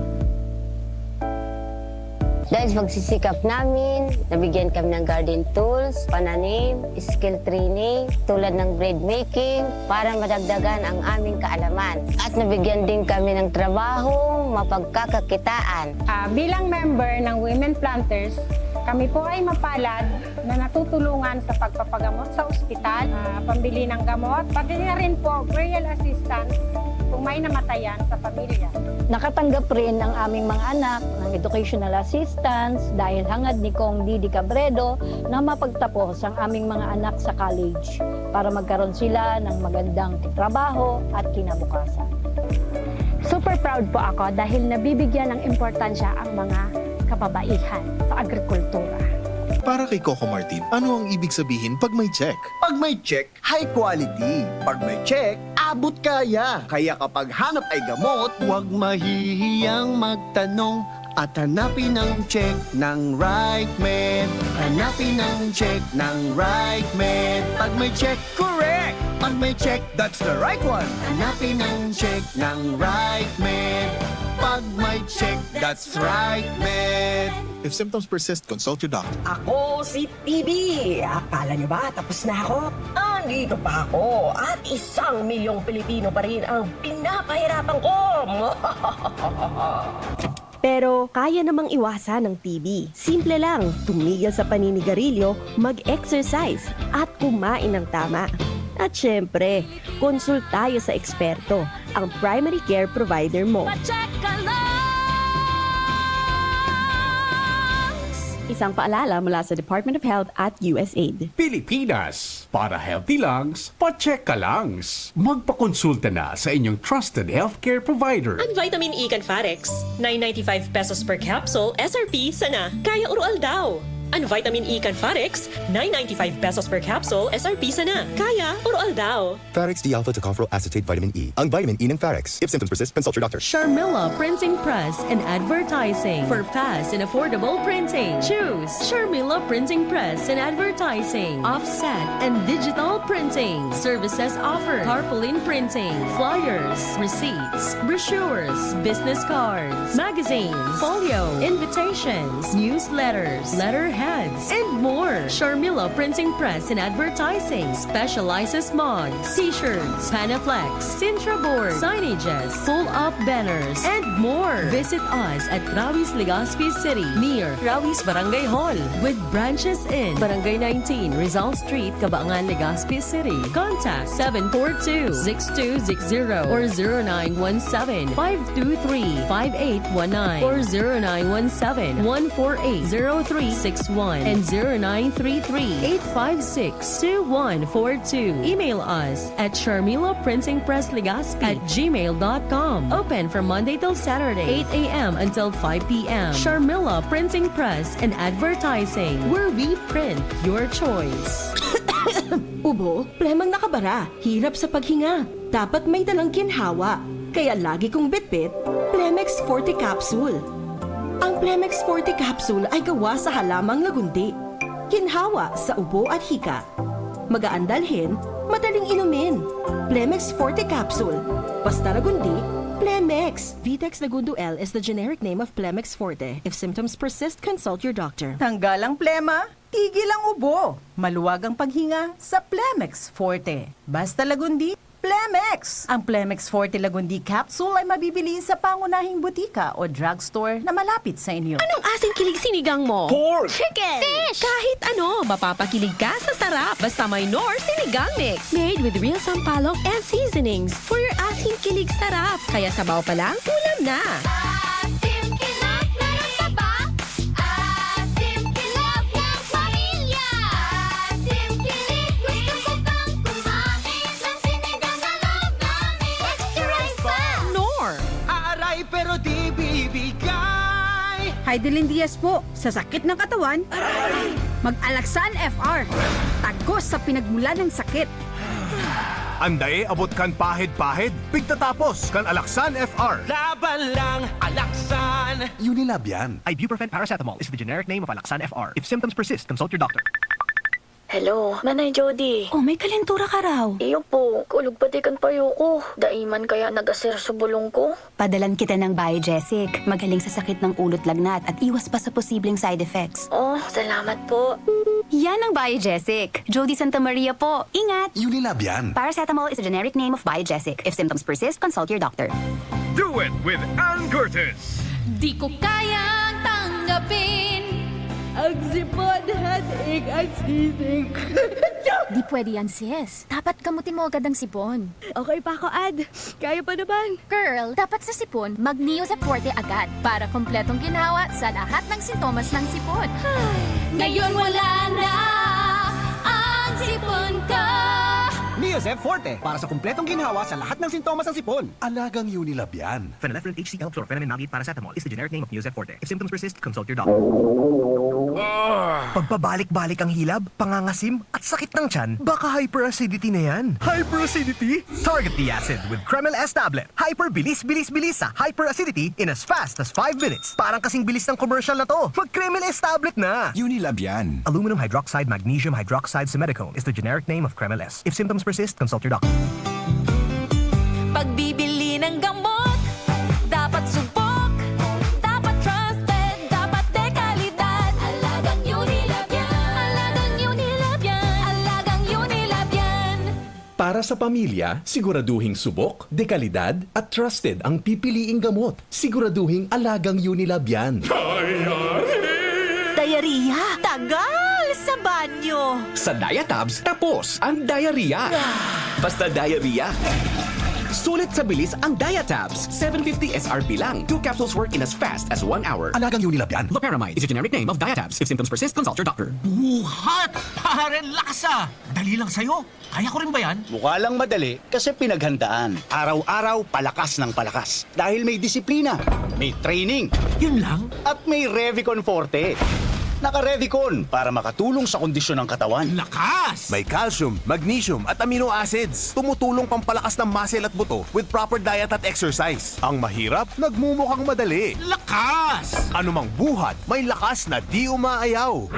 Dahil sa pagsisikap namin, nabigyan kami ng garden tools, pananim, skill training, tulad ng bread making, para madagdagan ang aming kaalaman. At nabigyan din kami ng trabaho, mapagkakakitaan. Ah, bilang member ng Women Planters, kami po ay mapalad na natutulungan sa pagpapagamot sa ospital, ah, pambili ng gamot, pati na rin po burial assistance kung may namatayan sa pamilya. Nakatanggap rin ang aming mga anak ng educational assistance dahil hangad ni Cong Didi Cabredo na mapagtapos ang aming mga anak sa college para magkaroon sila ng magandang trabaho at kinabukasan. Super proud po ako dahil nabibigyan ng importansya ang mga kababaihan sa agrikultura. Para kay Coco Martin, ano ang ibig sabihin pag may check? Pag may check, high quality. Pag may check, abot kaya. Kaya kapag hanap ay gamot, huwag mahihiyang magtanong at hanapin ang check ng right med. Hanapin ang check ng right med. Pag may check, correct! Pag may check, that's the right one. Hanapin ang check ng right med. Pag may check, that's right med. If symptoms persist, consult your doctor. Ako si T B. Akala nyo ba tapos na ako? Andito pa ako at isang milyong Pilipino pa rin ang pinapahirapan ko. Pero kaya namang iwasan ng T B. Simple lang, tumigil sa paninigarilyo, mag-exercise, at kumain ng tama. At syempre, konsultayo sa eksperto, ang primary care provider mo. Pa-check ka lang! Isang paalala mula sa Department of Health at U S A I D. Pilipinas, para healthy lungs, pa-check ka lungs. Magpakonsulta na sa inyong trusted healthcare provider. An vitamin E kan Farex, nine ninety-five pesos per capsule, S R P sana. Kaya oro aldaw. An vitamin E kan Farex, nine ninety-five pesos per capsule, S R P sana. Kaya oro aldaw. Farex D-alpha tocopherol acetate vitamin E. Ang vitamin E ng Farex. If symptoms persist, consult your doctor. Sharmila Printing Press and Advertising. For fast and affordable printing, choose Sharmila Printing Press and Advertising. Offset and digital printing. Services offered: tarpaulin printing, flyers, receipts, brochures, business cards, magazines, folio, invitations, newsletters, letterheads, and more. Sharmila Printing Press and Advertising specializes mugs, t-shirts, Panaflex, Sintra board, signages, pull-up banners, and more. Visit us at Rawi's, Legazpi City, near Rawi's Barangay Hall, with branches in Barangay nineteen, Rizal Street, Cabaangan, Legazpi City. Contact seven four two, six two six zero or zero nine one seven, five two three, five eight one nine or zero nine one seven, one four eight, zero three six one and zero nine three three, eight five six, two one four two. Email us at Sharmila Printing Press Legazpi at gmail dot com. Open from Monday till Saturday, eight a.m. until five p.m. Sharmila Printing Press and Advertising, where we print your choice. Ubo, plemang nakabara, hirap sa paghinga. Dapat may dalang ginhawa. Kaya lagi kong bitbit, Plemex Forte Capsule. Ang Plemex Forte Capsule ay gawa sa halamang lagundi. Ginhawa sa ubo at hika. Magaan dalhin, madaling inumin. Plemex Forte Capsule. Basta Lagundi, Plemex. Vitex Lagundo L is the generic name of Plemex Forte. If symptoms persist, consult your doctor. Tanggal ang plema, tigil ang ubo. Maluwag ang paghinga sa Plemex Forte. Basta Lagundi, Plemex! Ang Plemex Forte Lagundi Capsule ay mabibili sa pangunahing butika o drugstore na malapit sa inyo. Anong asing kilig sinigang mo? Pork! Chicken! Fish! Kahit ano, mapapakilig ka sa sarap. Basta may Knorr Sinigang Mix. Made with real sampalok and seasonings. For your asing kilig sarap. Kaya sabaw pa lang, ulam na. Asim kilig, meron pa ba? Asim kilig ng pamilya. Asim kilig, gusto ko pang kumain ng sinigang na love namin. Extra rice pa! Knorr. Aaray pero di bibigay. Heidelin Diaz po, sa sakit ng katawan, mag-Alaxan F R. Tagos sa pinagmulan ng sakit. An dae abot kan pahid-pahid, pigtatapos kan Alaxan F R. Laban lang, Alaxan! Unilab yan. Ibuprofen paracetamol is the generic name of Alaxan F R. If symptoms persist, consult your doctor. Hello, Manay Jody. Oh, may kalentura ka raw. Iyo po, kulog pati kan payo ko. Dai man kaya nag-asir sa bulong ko. Padalan kita ng Biogesic. Magaling sa sakit ng ulo't lagnat at iwas pa sa posibleng side effects. Oh, salamat po. Yan ang Biogesic. Jody Santa Maria po. Ingat! Unilab yan. Paracetamol is a generic name of Biogesic. If symptoms persist, consult your doctor. Do it with Ann Curtis. Di ko kayang tanggapin. Ang sipon, headache, at sneezing. Di pwede yan, sis. Dapat gamutin mo agad ang sipon. Okay pa ako, Ad. Kaya pa naman. Girl, dapat sa sipon, mag-Neozep Forte agad para kompletong ginhawa sa lahat ng sintomas ng sipon. Ngayon wala na ang sipon ko. Neozep Forte, para sa kompletong ginhawa sa lahat ng sintomas ng sipon. Alagang Unilab yan. Phenylephrine H C L chlorphenamine maleate paracetamol is the generic name of Neozep Forte. If symptoms persist, consult your doctor. Pag pabalik-balik ang hilab, pangangasim, at sakit ng tiyan, baka hyperacidity na yan. Hyperacidity? Target the acid with Kremil S tablet. Hyper bilis, bilis, bilis sa hyperacidity in as fast as five minutes. Parang kasing bilis ng commercial na to. Mag Kremil S tablet na! Unilab yan. Aluminum hydroxide magnesium hydroxide simethicone is the generic name of Kremil S. If symptoms persist, consult your doctor. Pagbibili ng gamot, dapat subok, dapat trusted, dapat dekalidad. Alagang Unilab yan. Alagang Unilab yan. Alagang Unilab yan. Para sa pamilya, siguraduhing subok, dekalidad, at trusted ang pipiliing gamot. Siguraduhing alagang Unilab yan. Diarrhea? Tagal sa banyo! Sa Diatabs, tapos ang diarrhea. Basta diarrhea. Sulit sa bilis ang Diatabs. Seven fifty S R P lang. Two capsules work in as fast as one hour. Alagang Unilab yan. Loperamide is a generic name of Diatabs. If symptoms persist, consult your doctor. Buhat! Pare, lasa! Dali lang sa'yo. Kaya ko rin ba yan? Mukha lang madali kasi pinaghandaan. Araw-araw, palakas ng palakas. Dahil may disiplina, may training, Yun lang? at may Revicon Forte. Naka-Revicon para makatulong sa kondisyon ng katawan. Lakas! May calcium, magnesium at amino acids. Tumutulong pampalakas ng muscle at buto with proper diet at exercise. Ang mahirap, nagmumukhang madali. Lakas! Anumang buhat, may lakas na di umaayaw.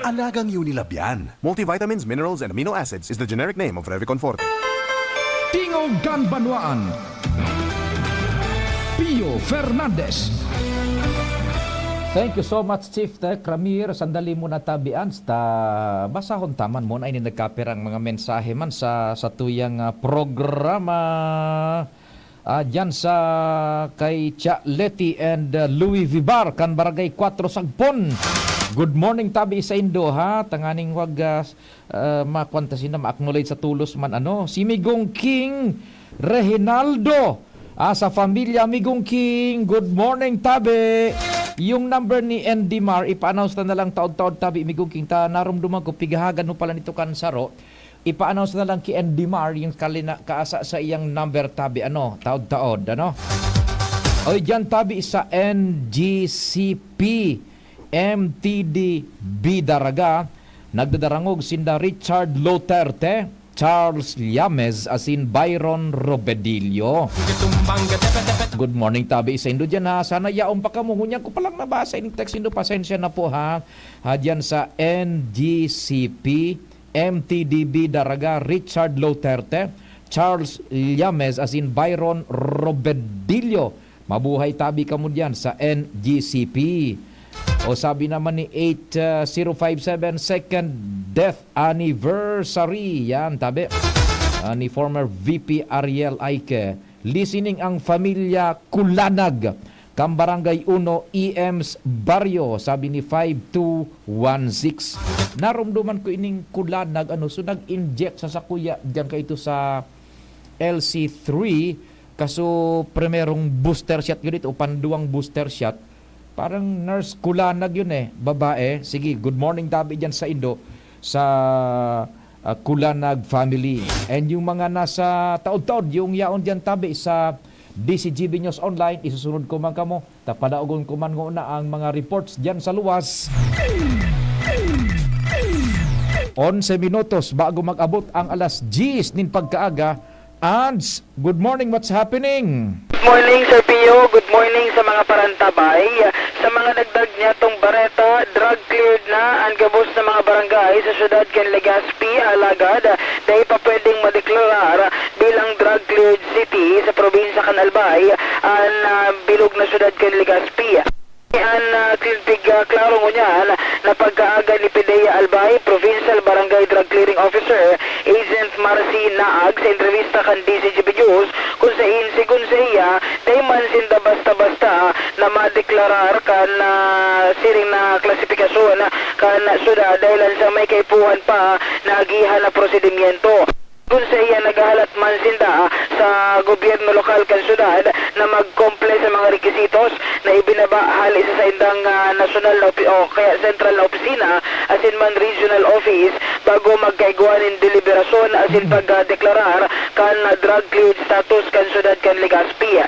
Alagang Unilab yan. Multivitamins, minerals, and amino acids is the generic name of Revicon Forte. Tingog kan Banwaan. Pio Fernandez. Thank you so much, Chief Tech Ramir. Sandali muna, tabi, Ans, ta basahon ta man muna ini nagkapirang mga mensahe man sa satuyang, ah, programa. Ah, diyan sa kay Tia Leti and, ah, Louis Vivar kan Barangay Cuatro Sagpon. Good morning, tabi, saindo, ha. Tanganing wag, ah, ah, makuan ta sinda, ma-acknowledge sa tolos man, ano. Si Migong King Reginaldo, ah, sa pamilya Migong King, good morning, tabi. Yung number ni Andy Mar, ipa-announce ta na lang taod-taod, tabi, Migong King, ta narumduman ko, pigahagan mo pala nito kan saro. Ipa-announce na lang ki Andy Mar yung kalina-, kaasa sa iyang number, tabi, ano, taod-taod, ano. Oy, diyan, tabi, sa N G C P, M T D B Daraga, nagdadarangog sinda Richard Loterte, Charles Llames, asin Byron Robedillo. Good morning, tabi, saindo diyan, ha. Sana yaon pa kamo. Ngunyan ko palang nabasa ining text nindo, pasensya na po, ha. Ha, diyan sa N G C P, M T D B Daraga, Richard Loterte, Charles Llames, asin Byron Robedillo. Mabuhay, tabi, kamo diyan sa N G C P. O, sabi naman ni eight zero five seven, second death anniversary. Yan, tabi. Ah, ni former V P Ariel Aike. Listening ang Familia Kulanag, kan Barangay Uno, E M's Barrio, sabi ni five two one six. Narumduman ko ining Kulanag, ano, so nag-inject sa sakuya diyan kaito sa L C three, kaso primerong booster shot yun ito, o panduwang booster shot. Parang Nurse Kulanag yun eh, babae. Sige, good morning, tabi, diyan saindo sa, ah, Kulanag family. And yung mga nasa taod-taod, yung yaon diyan, tabi, sa D C G B News Online, isusunod ko man kamo, ta padaogon ko man ngona ang mga reports diyan sa luwas. Onse minutos bago mag-abot ang alas diyes nin pagkaaga. Ads, good morning, what's happening? Good morning, Sir Pio. Good morning sa mga parantabay. Sa mga nagdag niyatong bareta, drug cleared na ang gabos na mga barangay sa syudad kan Legazpi, alagad dai pa pwedeng madeklarar bilang drug cleared city sa probinsya kan Albay an, ah, bilog na syudad kan Legazpi. An, ah, kin-, pig-, ah, klaro ngunyan na pagkaaga ni Pidea Albay, Provincial Barangay Drug Clearing Officer, Agent Marcy Naag, sa entrevista kan D C G B News, kung sain, sigon saiya, dai man sinda basta-basta na madeklarar kan, ah, siring na klasipikasyon kan syudad dahilan sa may kaipuhan pa na agihan na prosedimyento. Kun saiya, naghahalat man sinda sa gobyerno lokal kan syudad na magkumple sa mga requisitos na ibinaba hali sa saindang, ah, nasyonal na opi-, o kaya sentral na opisina asin man regional office bago magkaigwa nin deliberasyon asin pagdeklarar kan drug cleared status kan syudad kan Legazpi.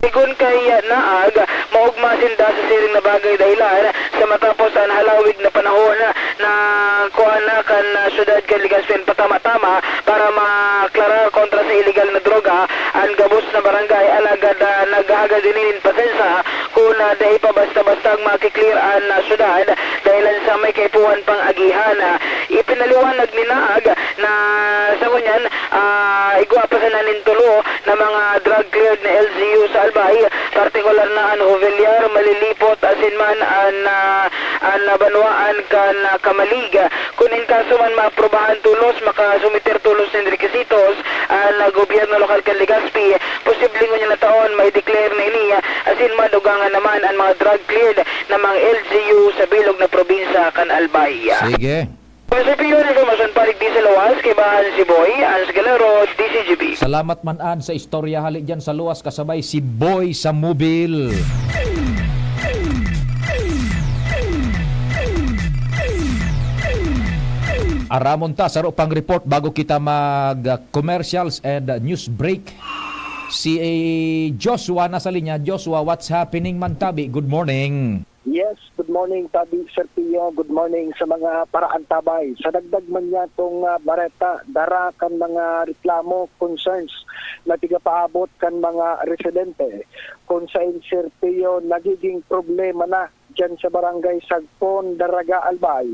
Sigon kay Naag, maogma sinda sa siring na bagay dahilan sa matapos an halawig na panahon na kuha na kan, ah, syudad kan Legazpi an patama-tama para maklarar kontra sa iligal na droga an gabos na barangay, alagad, ah, naghahagad ini nin pasensa kun, ah, dai pa basta-basta ang makiklear an, ah, syudad dahilan sa may kaipuhan pang agihan. Ah, ipinaliwanag ni Naag na sa ngunyan, ah, igwa pa sana nin tulo na mga drug cleared na L G U sa Albay, partikular na an Jovellar, Malilipot, asin man an, ah, an banwaan kan, ah, Camalig. Kun in kaso man maaprubahan tolos, makasumiter tolos nin requisitos an, ah, gobyerno lokal kan Legazpi, posible ngunyan na taon mai-declare na ini, asin madugangan naman an mga drug cleared na mga L G U sa bilog na probinsya kan Albay. Sige. Sa P O, informasyon pa digdi sa luwas, kaibahan si Boy, Hans Galero, D C G B. Salamat man an sa istorya hali diyan sa luwas kasabay si Boy sa mobil. Aramon ta, saro pang report bago kita mag, ah, commercials and, ah, news break. Si, eh, Joshua nasa linya. Joshua, what's happening man, tabi? Good morning. Yes, good morning, Tabi Serpio. Good morning sa mga paraantabay. Sa dagdag man niya tong, ah, bareta, dara kan mga reklamo, concerns na tigapaabot kan mga residente, kung sain, Serpio, nagiging problema na diyan sa Barangay Sagpon, Daraga, Albay,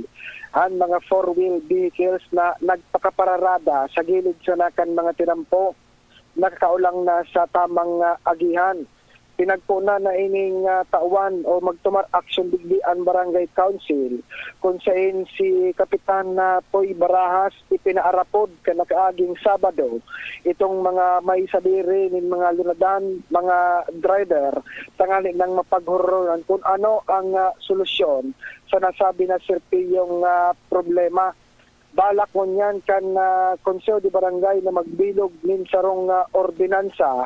an mga four-wheel vehicles na nagpakapararada sa gilid sana kan mga tinampo nakakaolang na sa tamang, ah, agihan. Pinagpoon na ining, ah, tawan o magtumar aksyon digdi an Barangay Council, kung sain si Kapitan, ah, Toy Barajas ipinaarapod kan nakaaging Sabado itong mga may sadiri nin mga lunadan, mga driver, tanganing mapaghorolan kung ano ang, ah, solusyon sa nasabi na seryosong, ah, problema. Balak ngunyan kan, ah, Konseho de Barangay na magbilog nin sarong, ah, ordinansa.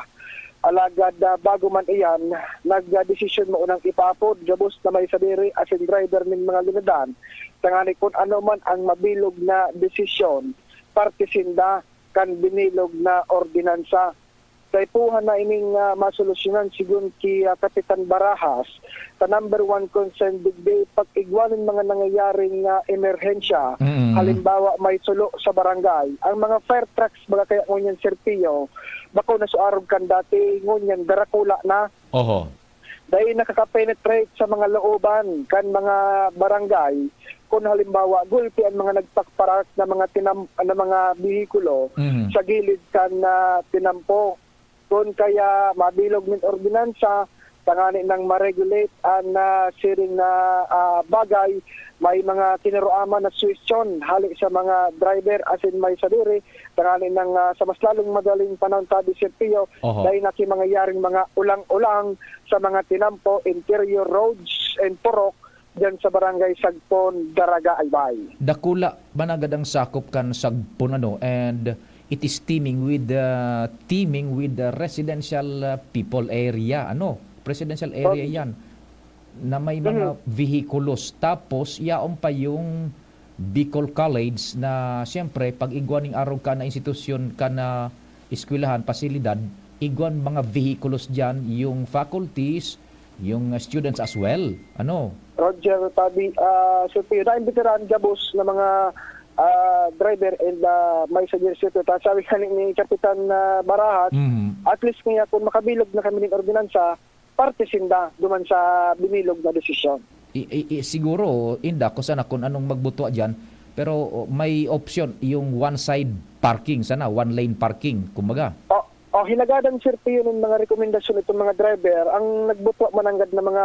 Alagad, ah, bago man iyan, nagdesisyon maunang ipaapod gabos na may sadiri asin driver nin mga lunadan, tanganing kun ano man ang mabilog na desisyon, parte sinda kan binilog na ordinansa. Kaipuhan na ining, ah, masolusyonan, sigon ki, ah, Kapitan Barajas, ta number one concern digdi pag-igwa nin mga nangyayaring, ah, emerhensya. Mm. Halimbawa, may sulo sa barangay. Ang mga fire trucks, baga kaya ngunyan, Sir Pio, bako na so arog kan dati, ngunyan darakula na. Oho. Dai nakaka-penetrate sa mga looban kan mga barangay. Kun halimbawa, gulpi an mga nagpapark na mga tinam-, na mga behikulo Mhm. sa gilid kan, ah, tinampo. Kun kaya mabilog nin ordinansa, tanganing ma-regulate an, ah, siring na, ah, bagay, may mga kinuruaman na suwestyon hali sa mga driver asin may sadiri, tanganing, ah, sa mas lalong madaling panahon, Tabi Serpio, Oho. dai na ki mangyayaring mga ulang-ulang sa mga tinampo, interior roads and purok diyan sa Barangay Sagpon, Daraga, Albay. Dakula managad ang sakop kan Sagpon, ano, and it is teeming with, uh, teeming with the residential, uh, people area, ano, residential area Road. yan, na may mga Mhm. vehikulos. Tapos, yaon pa yung Bicol College na, siyempre, pag igwa ning arog ka na institusyon, ka na eskwelahan, pasilidad, igwan mga vehikulos diyan, yung faculties, yung, uh, students as well. Ano? Roger, Tabi, ah, Sir Pio, naimbitaran gabos na mga, ah, driver and, ah, may sadiri, Sir Pio. Ta, sabi ka ni, ni Kapitan, ah, Barajas, Mhm. at least niya, kung makabilog na kami ning ordinansa, parte sinda duman sa binilog na desisyon. I, i, i, siguro, inda ko sana kung anong magbutwa diyan, pero, oh, may option, yung one side parking sana, one lane parking, kumbaga. O, o, hinagadan, Sir Pio, nin mga rekomendasyon itong mga driver. Ang nagbutwa mananggad na mga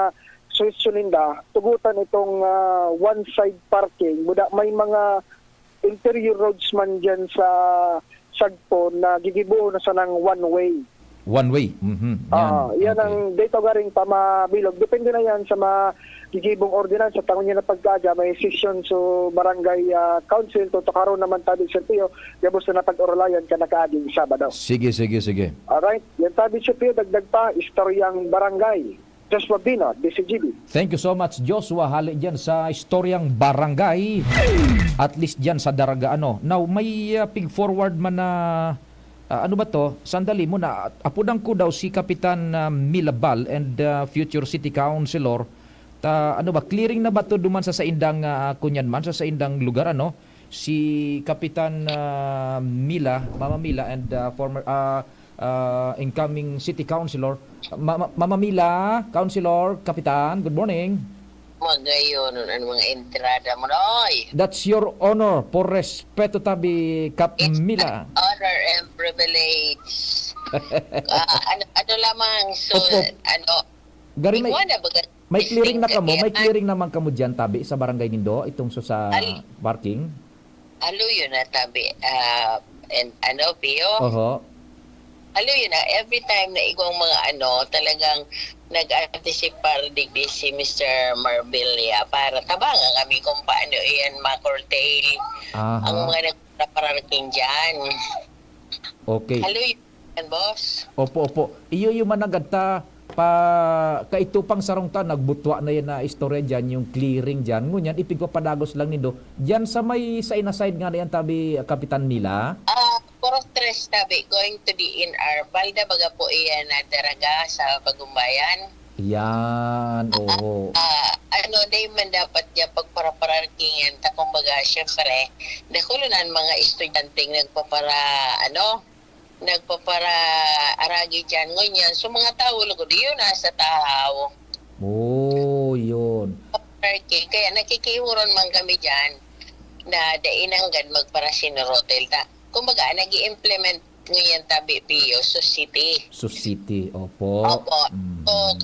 suhestyon ninda, tugutan itong, ah, one side parking. Buda, may mga interior roads man diyan sa Sagpon na gigibohon na sanang one way. One way. Mhm. Yan. Ah, yan Okay. ang data garing pamabilog. Depende na yan sa mga gigibong ordinansa. Tangon niya na pagkaaga, may session sa barangay, ah, council. Tutukaron naman tabi, Sir Pio, gabos na napag-orolayan ka nakaaging Sabado. Sige, sige, sige. Alright. Yan tabi, Sir Pio, dagdag pa, istoryang barangay. Joshua Bino, D C G B. Thank you so much, Joshua. Hali dyan sa istoryang barangay. At least dyan sa Daraga, ano. Now, may, uh, pig-forward man na, uh, ano ba to? Sandali muna. Apudan ko daw si Kapitan, uh, Milabal and, uh, future city councilor. Ta, ano ba? Clearing na ba to duman sa saindang, uh, kunyan man, sa saindang lugar, ano? Si Kapitan, ah, Mila, Mama Mila, and, ah, former, ah, ah, incoming city councilor, Ma-, Ma-, Mama Mila, Councilor, Kapitan, good morning. Magayon, ano mga entrada mo, Noy? That's your honor, por respeto tabi, Kap It's Mila. An honor and privilege. Ah, ano, ano lamang, so, Opo. ano, Gari may, Iguana ba ga-, may clearing na distinct kamo, may kaya? Clearing naman kamo diyan, tabi, sa barangay nindo, itong so sa Al-, parking? Aluyo na, tabi, ah, and ano, Pio? Oho. Halo yun na, every time na igwang mga ano, talagang nag-anticipar digdi si Mister Marvelia para tabangan kami kung paano iyan ma-curtail ang Aha. mga nagpapararking dyan. Okay. Halo yun, boss. Opo, opo. Iyo yung managad ta, pa, kaito pang sarong ta, nagbutwa na yan na istorya dyan, yung clearing dyan. Ngunyan, ipigpapadagos lang nindo. Dyan sa may, sa inaside nga na yan, tabi, Kapitan Mila? Ah, Purok Tres, tabi, going to the N R. Palda, baga po iyan na daraga sa Bagumbayan. Yan, oo. Ah, ano, dai man dapat niya pagparapararkingan ta, kumbaga, syempre, dakul na an mga estudyanteng nagpapara-, ano, nagpaparaaragi diyan ngunyan. So, mga tawo lugod, iyo na sa tahaw. Oh, yun. Parking. Kaya nakikihuron man kami diyan na dai nanggad magpara-Senior Hotel ta. Kumbaga, nag-i-implement ngunyan tabi, Pio, sa city. Sa city, opo. Opo. Mm. So,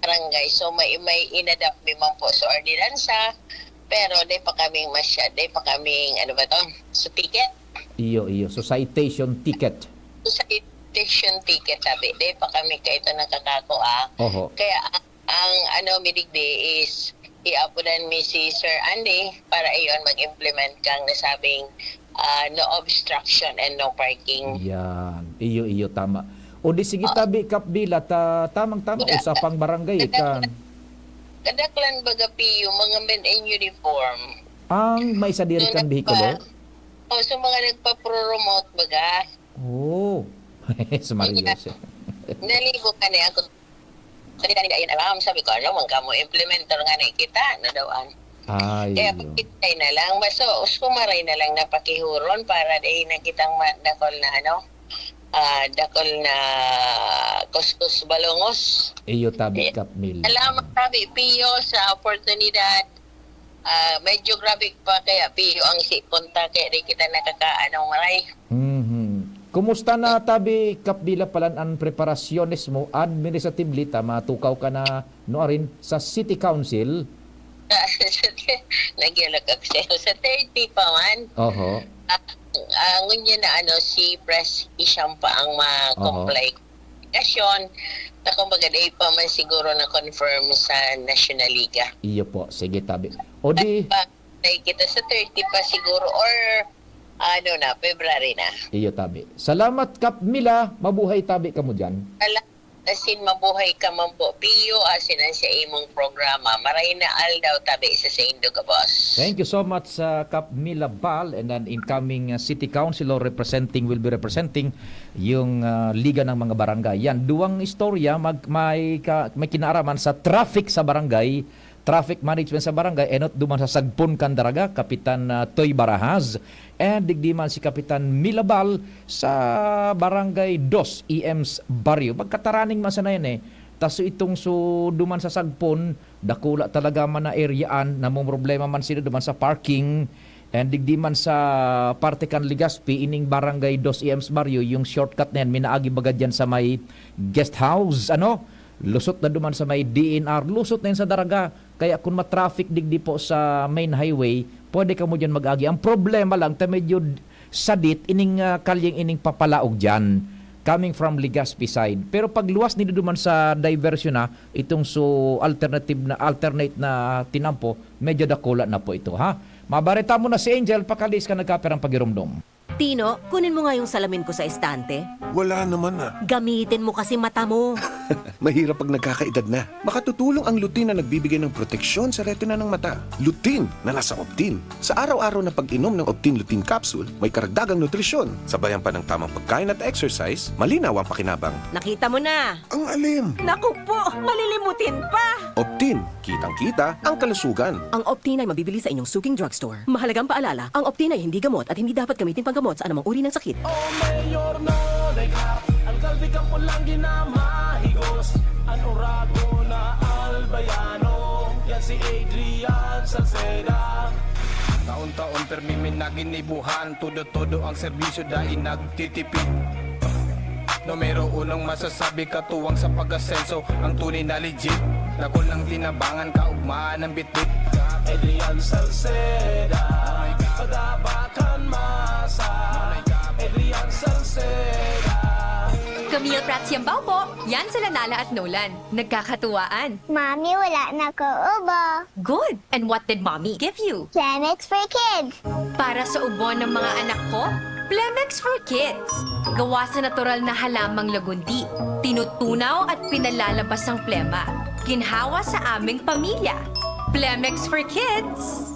barangay. So, may, may inadapt mi man po sa ordinansa, pero di pa kaming masya-, di pa kaming, ano ba to? Sa ticket? Iyo, iyo. So, citation ticket. So, citation ticket, tabi. Di pa kami kaito nakakakua. Oho. Kaya, a-, ang ano mi digdi is, iapodan mi si Sir Andy para iyon mag-implement kang nasabing, ah, no obstruction and no parking. Yan. Iyo, iyo, tama. O di sige, Oo. tabi, Kap Bila, ta-, tamang-tama, Wala. usa pang barangay, Kada-, kan- kadaklan baga, Pio, mga men in uniform. Ang may sadiri Nung kan nagpa-, behikulo? Oh, so mga nagpa-promote baga. Oh. Sa Mario Kanya, siya. Naligo ka niya ako. Dali-dali na iyan alam. Sabi ko, "Ano man kamo, implementor nga na kita, nadawan." Ay, Kaya yun. Pakitay na lang. Basta, uskumaray na lang na pakihuron para di na kitang ma-, dakol na, ano, ah, dakol na kuskus balongos. Iyo, tabi, Eh, Kap Mil. Salamat, tabi, Pio, sa oportunidad. Ah, medyo grabe pa kaya, Pio, ang sipon ta, kaya di kita nakakaano, maray. Mhm. Kumusta na, tabi, Kap Bila, palan an preparasyones mo administratively ta matukaw ka na, no, arin sa City Council? Nagyalak ako sa'yo. Sa thirty pa man. Oho. Ah, ah, ngunyan na ano, si Pres Isham pa ang Oho. ma-comply. Nasyon, na kumbaga, dai pa man siguro na-confirm sa National Liga. Iyo po. Sige, tabi. O di Ba, dai kita sa thirty pa siguro or ano na, February na. Iyo, tabi. Salamat, Kap Mila. Mabuhay, tabi, kamo diyan. Sala-, asin mabuhay ka man po, Pio, asin ang sa imong programa. Maray na aldaw, tabi, sa saindo gabos. Thank you so much, uh, Kap Mila Bal, and an incoming, uh, city councilor representing, will be representing yung, uh, Liga ng mga Barangay. Yan, duwang istorya, mag-, may ka-, may kinaaraman sa traffic sa barangay, traffic management sa barangay, enot duman sa sagpon kan daraga, Kapitan, ah, Toy Barahaz, and digdi man si Kapitan Mila Bal sa Barangay Dos, E M's Barrio. Magkataraning man sana yan eh. Tas itong su-, duman sa sagpon, dakula talaga man na areaan, namomroblema man sila duman sa parking, and digdi man sa parte kan Legazpi, ining Barangay Dos E M's Barrio, yung shortcut na yan, minaagi baga dyan sa may guest house, ano? Lusot na duman sa may D N R, lusot na yun sa daraga. Kaya kung ma-traffic digdi po sa main highway, pwede kamo dyan mag-agi. Ang problema lang, ta medyo d-, sadit, ining, ah, kalyeng ining papalaog dyan, coming from Legazpi side. Pero pag luwas nindo duman sa diversion na, itong so alternative na, alternate na tinampo, medyo dakula na po ito, ha? Mabareta mo na si Angel, pakaliis ka nagkapirang pagirumdom. Tino, kunin mo nga yung salamin ko sa estante. Wala naman, ah. Gamitin mo kasi mata mo. Mahirap pag nagkakaedad na. Makatutulong ang lutein na nagbibigay ng proteksyon sa retina ng mata. Lutein na nasa Optin. Sa araw-araw na pag-inom ng Optin Lutein Capsule, may karagdagang nutrisyon. Sabayan pa ng tamang pagkain at exercise, malinaw ang pakinabang. Nakita mo na. Ang alim! Naku po! Malilimutin pa! Optin, kitang-kita ang kalusugan. Ang Optin ay mabibili sa inyong suking drugstore. Mahalagang paalala, ang Optin ay hindi gamot at hindi dapat gamitin panggamot sa anumang uri ng sakit. O Mayor Nonoy Cap, alkalde kan Pulangi na mahigos. An oragon na Albayano, yan si Adrian Salceda. Taon-taon permi mi naginibuhan, todo-todo ang serbisyo, dai nagtitipid. Numero unong masasabi, katuwang sa pag-asenso, ang tunay na legit. Dakul ng tinabangan, kaugmaan ng bitbit. Adrian Salceda, paghabakan masa. Adrian Salceda. Meal Prats Yambaw po! Yan sila Nala at Nolan. Nagkakatuwaan. Mami, wala na ko ubo. Good! And what did Mommy give you? Planex for Kids. Para sa ubo ng mga anak ko, Plemex for Kids. Gawa sa natural na halamang lagundi. Tinutunaw at pinalalabas ang plema. Ginhawa sa aming pamilya. Plemex for Kids.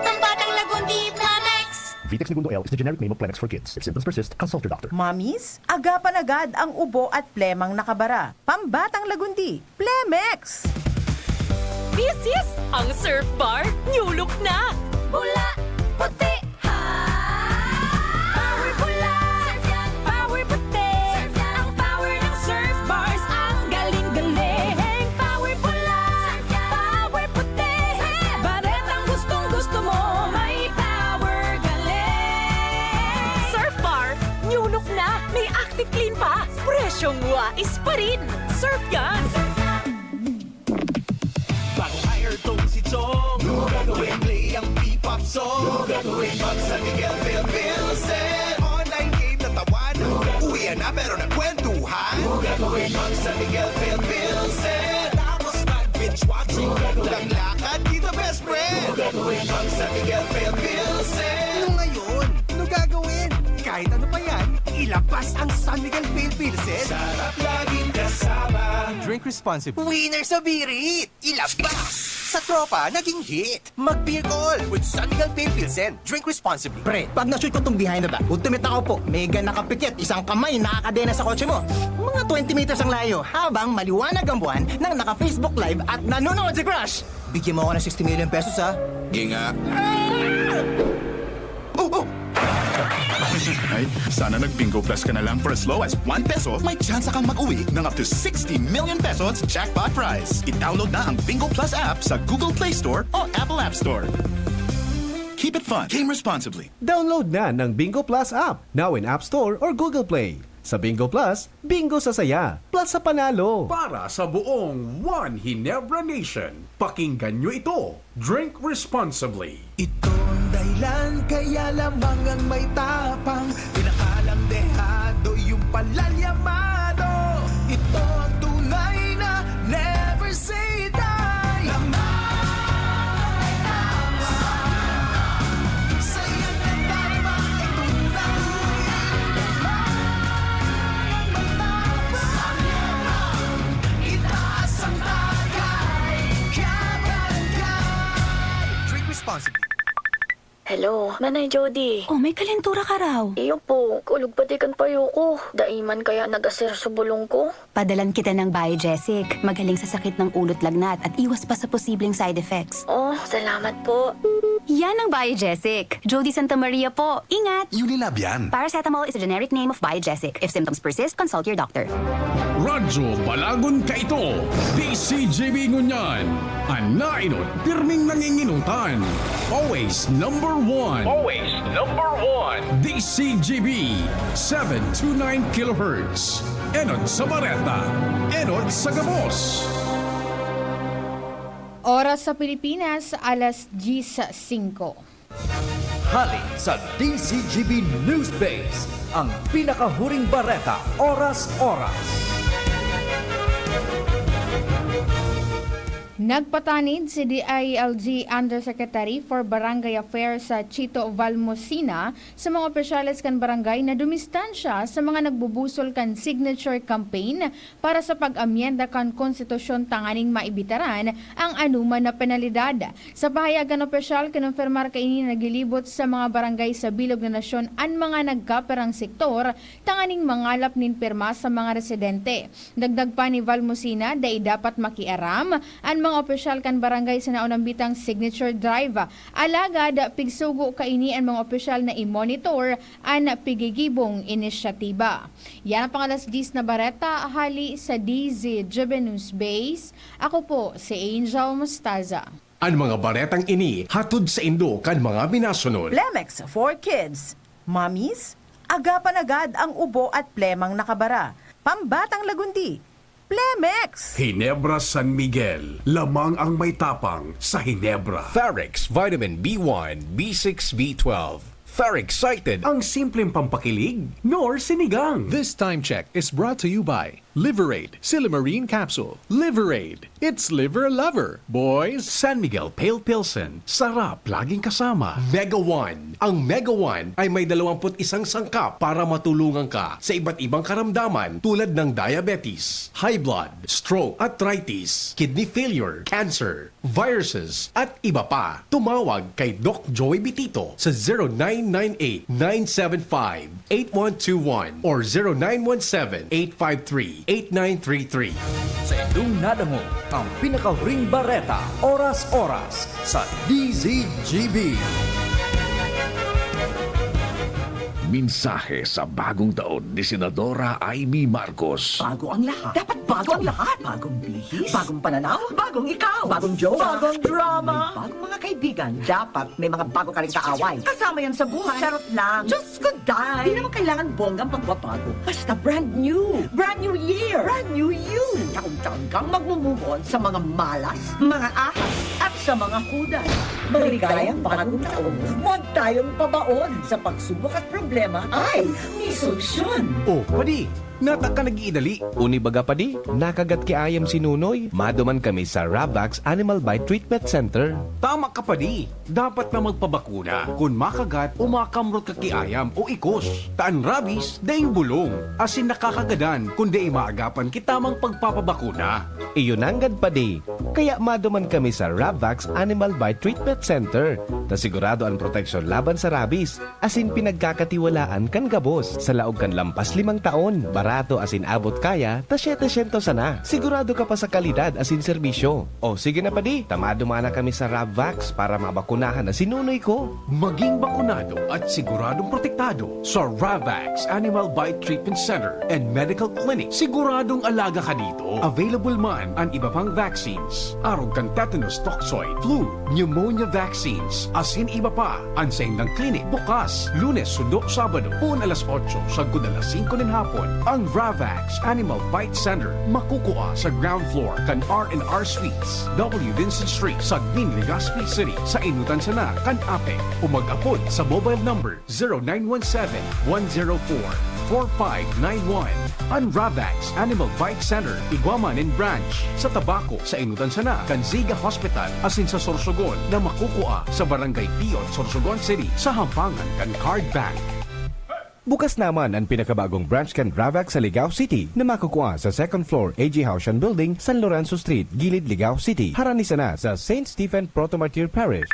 Ang batang lagundi, Plemex! Vitex Negundo L is the generic name of Plemex for kids. If symptoms persist, consult your doctor. Mamis, agapan agad ang ubo at plemang nakabara. Pambatang lagundi, Plemex! This is ang Surf Bar New Look na! Pula, puti, ha! Power pula, power puti. Ang power ng Surf Bars, ang galing-galing. Power pula, power puti. Baretang gustong-gusto mo, may power galing. Surf Bar New Look na! May Active Clean pa! Presyong wais pa rin! Surf yan! Bago hire tong si Chong, gagawin play ang P-pop song. Gagawin pag San Miguel Phil Pilsen. Online game na tawanan. Uwian na pero nagkwentuhan. Gagawin pag San Miguel Phil Pilsen. Tapos nag-binge watching. Naglakad dito best friend. Gagawin pag San Miguel Phil Pilsen. Ano ngayon? Ano gagawin? Kahit ano pa yan, ilabas ang San Miguel Phil Pilsen. Sarap laging kasama. Drink responsibly. Winner sa birit! Ilabas! Sa tropa, naging hit! Mag-beer call with San Miguel Pale Pilsen. Drink responsibly. Pre, pag na-shoot ko tong behind the back, ultimate ako po. Mega nakapikit, isang kamay nakakadena sa kotse mo. Mga twenty meters ang layo, habang maliwanag ang buwan nang naka-Facebook Live at nanonood si Crush. Bigyan mo ako ng sixty million pesos, ha? Ginga. Oh, oh! Ay, sana nag-Bingo Plus ka na lang. For as low as one peso, may tsansa kang mag-uwi ng up to sixty million pesos jackpot prize. I-download na ang Bingo Plus app sa Google Play Store o Apple App Store. Keep it fun. Game responsibly. Download na ng Bingo Plus app, now in App Store or Google Play. Sa Bingo Plus, bingo sa saya, plus sa panalo. Para sa buong One Ginebra Nation, pakinggan nyo ito. Drink responsibly. Ito ang dahilan kaya lamang ang may tapang. Pinakalang dehado yung palalyamado. Ito ang tunay na never say die. Lamang ang may tapang. Sa iyong katarma, ito na. Lamang ang may tapang. Itaas ang bagay. Kabarangay. Drink responsibly. Hello, Manay Jody. Oh, may kalentura ka raw. Iyo po, kulog pati kan payo ko. Dai man kaya nag-asir sa bulong ko. Padalan kita ng Biogesic. Magaling sa sakit ng ulo't lagnat at iwas pa sa posibleng side effects. Oh, salamat po. Yan ang Biogesic. Jody Santa Maria po. Ingat! Unilab yan. Paracetamol is a generic name of Biogesic. If symptoms persist, consult your doctor. Radyo Balagon Kaito, D C G B Ngunyan. An naenot, pirming nanginginutan. Always number one. Always number one. D C G B, seven two nine kilohertz. Enot sa Bareta, enot sa gabos. Oras sa Pilipinas, alas diyes singko. Hali sa D C G B News Base, ang pinakahuring bareta, oras-oras. Nagpatanid si D I L G Undersecretary for Barangay Affairs sa Chito Valmosina sa mga opisyales kan barangay na dumistansya sa mga nagbubusol kan signature campaign para sa pag-amyenda kan konstitusyon tanganing maibitaran ang anuman na penalidad. Sa pahayag kan opisyal, kinumpirmar kaini na naglilibot sa mga barangay sa bilog na nasyon an mga nagkapirang sektor tanganing mangalap nin pirma sa mga residente. Dagdag pa ni Valmosina, dai dapat makiaram an mga opisyal kan barangay sa naunambitang signature drive. Alagad, pigsugo kaini an mga opisyal na i-monitor an pigigibong inisyatiba. Yan ang pang-alas diyes na bareta hali sa D Z G B News Base. Ako po si Angel Mostaza. An mga baretang ini hatod saindo kan mga minasunod. Plemex for Kids. Mommies, agapan agad ang ubo at plemang nakabara. Pambatang lagundi, Plemex! Ginebra San Miguel, lamang ang may tapang sa Ginebra. Farex Vitamin B one, B six, B twelve. Very excited! Ang simpleng pampakilig, nor sinigang. This time check is brought to you by Liverade, Silymarin Capsule. Liverade, it's liver lover, boys! San Miguel Pale Pilsen, sarap laging kasama. Mega One. Ang Mega One ay may dalawampu't isang sangkap para matulungan ka sa iba't ibang karamdaman tulad ng diabetes, high blood, stroke, arthritis, kidney failure, cancer, viruses, at iba pa. Tumawag kay Doc Joey Bitito sa zero nine nine eight, nine seven five, eight one two one or zero nine one seven, eight five three, eight nine three three. Sa indong nadangog ang pinakahuring bareta, oras-oras sa D Z G B. Mensahe sa bagong taon ni Senadora Imee Marcos. Bago ang lahat. Dapat bago ang lahat. Bagong bihis. Bagong pananaw. Bagong ikaw. Bagong jowa. Bagong drama. May bagong mga kaibigan. Dapat may mga bago ka ring kaaway. Kasama yan sa buhay. Charot lang. Diyos ko, Day! Di naman kailangan bonggang pagbabago. Basta brand new. Brand new year. Brand new you. Taon-taon kang magmo-move on sa mga malas, mga ahas, at sa mga hudas. Maligayang bagong taon. Huwag tayong pabaon. Sa pagsubok at problema ay may solusyon. Oh, padi, nata ka nag-iidali. Uni baga, padi, nakagat ki ayam si Nunoy. Maduman kami sa Ravax Animal Bite Treatment Center. Tama ka, padi. Dapat na magpabakuna kun makagat o makamrot ka ki ayam o ikos. Ta an rabies, daing bulong, asin nakakagadan kun dai maagapan ki tamang pagpapabakuna. Iyo nanggad, padi. Kaya maduman kami sa Ravax Animal Bite Treatment Center, ta sigurado an proteksyon laban sa rabies, asin pinagkakatiwalaan kan gabos. Sa laog kan lampas limang taon, barato asin abot kaya ta setecientos sana. Sigurado ka pa sa kalidad asin serbisyo. O sige na, padi, ta maduman na kami sa Ravax para mabakunahan na si Nunoy ko. Maging bakunado at siguradong protektado sa Ravax Animal Bite Treatment Center and Medical Clinic. Siguradong alaga ka dito. Available man an iba pang vaccines, arog kan tetanus toxoid, flu, pneumonia vaccines, asin iba pa. An saindang klinik bukas Lunes sundo Sabado, poon alas otso sagkod alas singko nin hapon. Ang Ravax Animal Bite Center makukua sa ground floor kan R and R Suites, W Vincent Street, Sagmin, Legazpi City, sa enotan sana kan APEC, o mag-apod sa mobile number zero nine one seven, one zero four, four five nine one. An Ravax Animal Bite Center igwa man nin branch sa Tabaco, sa enotan sana kan Ziga Hospital, asin sa Sorsogon na makukua sa Barangay Piot, Sorsogon City, sa hampangan kan Card Bank. Bukas naman an pinakabagong branch kan Ravax sa Ligao City na makukua sa second floor A G Haushan Building, San Lorenzo Street, Gilid, Ligao City, harani sana sa Saint Stephen Proto-Martyr Parish.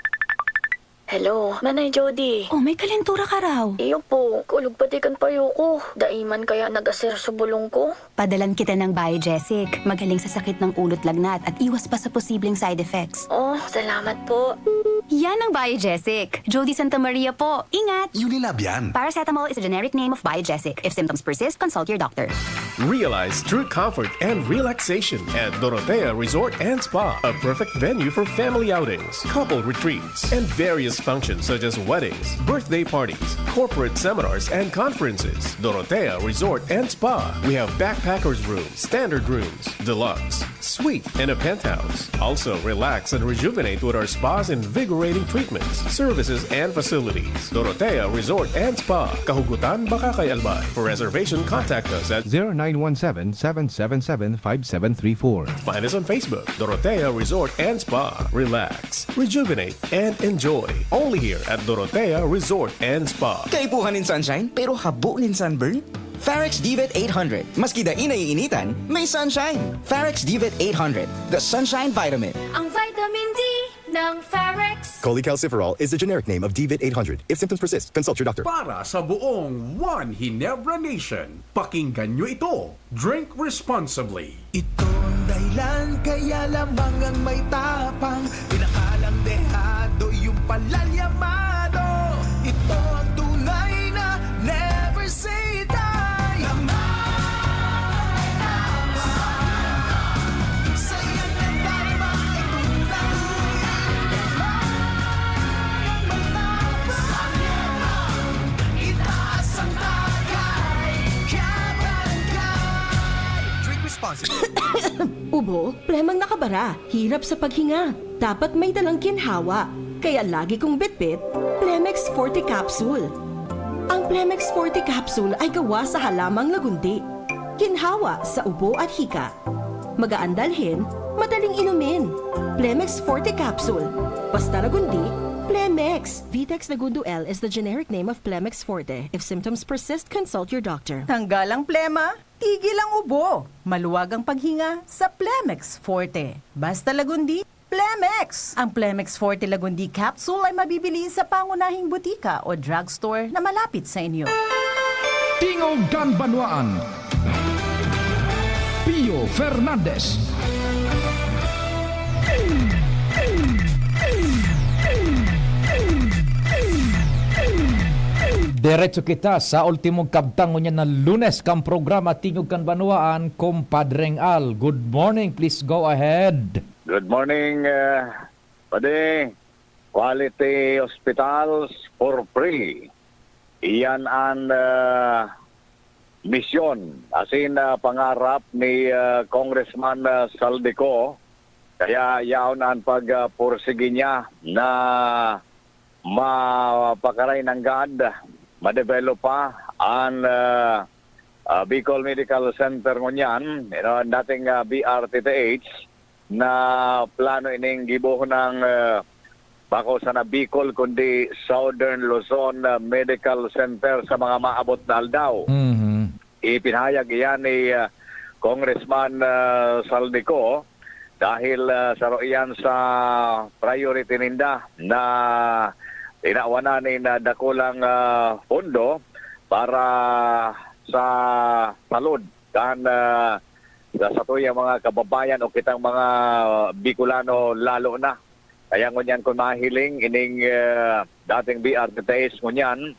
Hello, Nanay Jody. Oh, may kalentura ka raw. Iyo po, kulog pati kan payo ko. Dai man kaya nag-aser sa bulong ko? Padalan kita ng Biogesic. Magaling sa sakit ng ulo't lagnat at iwas pa sa posibleng side effects. Oh, salamat po. Yan ang Biogesic. Jody Santa Maria po. Ingat! Unilab yan. Paracetamol is a generic name of Biogesic. If symptoms persist, consult your doctor. Realize true comfort and relaxation at Dorotea Resort and Spa, a perfect venue for family outings, couple retreats, and various functions such as weddings, birthday parties, corporate seminars, and conferences. Dorotea Resort and Spa. We have backpackers room, standard rooms, deluxe, suite, and a penthouse. Also, relax and rejuvenate with our spa's invigorating treatments, services, and facilities. Dorotea Resort and Spa, Kahugutan, Bacacay, Albay. For reservation, contact us at zero nine one seven, seven seven seven, five seven three four. Find us on Facebook, Dorotea Resort and Spa. Relax, rejuvenate, and enjoy. Only here at Dorotea Resort and Spa. Kaipuhan nin sunshine, pero habo nin sunburn? Farex Divet eight hundred. Maski dai naiinitan, may sunshine. Farex Divet eight hundred, the sunshine vitamin. Ang vitamin D ng Farex. Cholecalciferol is the generic name of Divet eight hundred. If symptoms persist, consult your doctor. Para sa buong One Ginebra Nation, pakinggan nyo ito. Drink responsibly. Ito ang dahilan kaya lamang ang may tapang, pinakalang dehado yung palalyamado. Ito ang tunay na never say die. Tama, tama. Sa iyong tama, ito na. Kailangan magtapang. Itaas ang bagay, kabarangay. Drink responsibly. Ubo, plemang nakabara, hirap sa paghinga. Dapat may dalang ginhawa. Kaya lagi kong bitbit, Plemex Forte Capsule. Ang Plemex Forte Capsule ay gawa sa halamang lagundi. Ginhawa sa ubo at hika. Magaan dalhin, madaling inumin. Plemex Forte Capsule. Basta lagundi, Plemex. Vitex Lagundo L is the generic name of Plemex Forte. If symptoms persist, consult your doctor. Tanggal ang plema, tigil ang ubo. Maluwag ang paghinga sa Plemex Forte. Basta lagundi, Plemex! Ang Plemex Forte Lagundi Capsule ay mabibili sa pangunahing butika o drugstore na malapit sa inyo. Tingog kan Banwaan. Pio Fernandez. Diretso kita sa ultimong kabtang ngunyan na Lunes kan programa Tingog kan Banwaan, Compadreng Al. Good morning, please go ahead. Good morning, uh, Padi. Quality hospitals for free. Iyan an, ah, misyon, asin, ah, pangarap ni, ah, Congressman, ah, Zaldy Co. Kaya yaon an pag, ah, pursigi niya na mapakaray nanggad, madevelop pa an, ah, ah, Bicol Medical Center ngunyan, you know, an dating, ah, B R T T H, na plano ining gibohon ng, ah, bako sana Bicol, kundi Southern Luzon, ah, Medical Center sa mga maabot na aldaw. Mhm. Ipinahayag iyan ni, ah, Congressman, ah, Zaldy Co dahil, ah, saro iyan sa priority ninda na tinawanan nin, ah, dakulang, ah, pondo para sa salud kan, ah, sa satuyang mga kababayan o kitang mga Bicolano lalo na. Kaya ngunyan kun mahiling ining, ah, dating B R T T H ngunyan,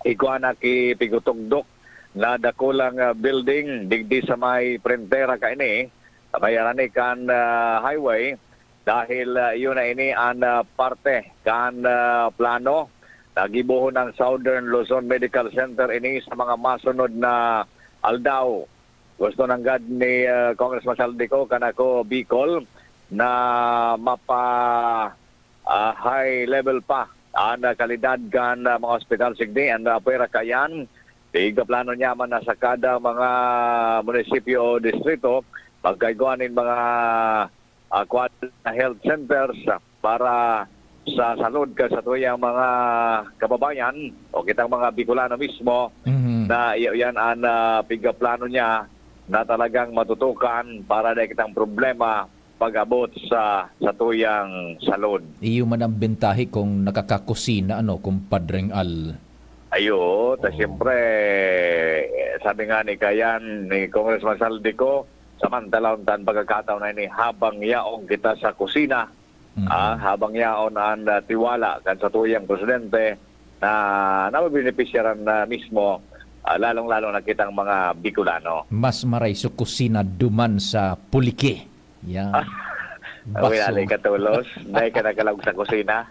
igwa na ki pigutugdok na dakulang, ah, building digdi sa may prentera kaini, sa may arani kan, ah, highway, dahil, ah, iyo na ini an, ah, parte kan, ah, plano na gibohon ng Southern Luzon Medical Center ini sa mga masunod na aldaw. Gusto nanggad ni, ah, Congressman Zaldy Co kan ako Bicol na mapa, ah, high level pa an, ah, kalidad kan, ah, mga ospital sigdi. An, ah, pwera kayan, tigpaplano niya man na sa kada mga munisipyo o distrito, magkaigwa nin mga, ah, kuwan na health centers, ah, para sa salud kan satuyang mga kababayan o kitang mga Bicolano mismo Mhm. na iyo yan an, ah, pigpaplano niya na talagang matutukan para dai kitang problema pag-abot sa satuyang salud. Iyo man ang bentahe kung nakakakusina, ano, Compadreng Al. Ayo, ta Oo. siyempre, eh, sabi nga ni kayan ni Congressman Zaldy Co, samantalahon ta an pagkakataon na ini habang yaon kita sa kusina, Mhm. ah, habang yaon an, ah, tiwala kan satuyang presidente na nabebenepisyaran na mismo, ah, lalong-lalo na kitang mga Bicolano. Mas maray sa kusina duman sa puliki. Yan. Ah, Baso. Wala ka tolos. Dai ka nakalaog sa kusina.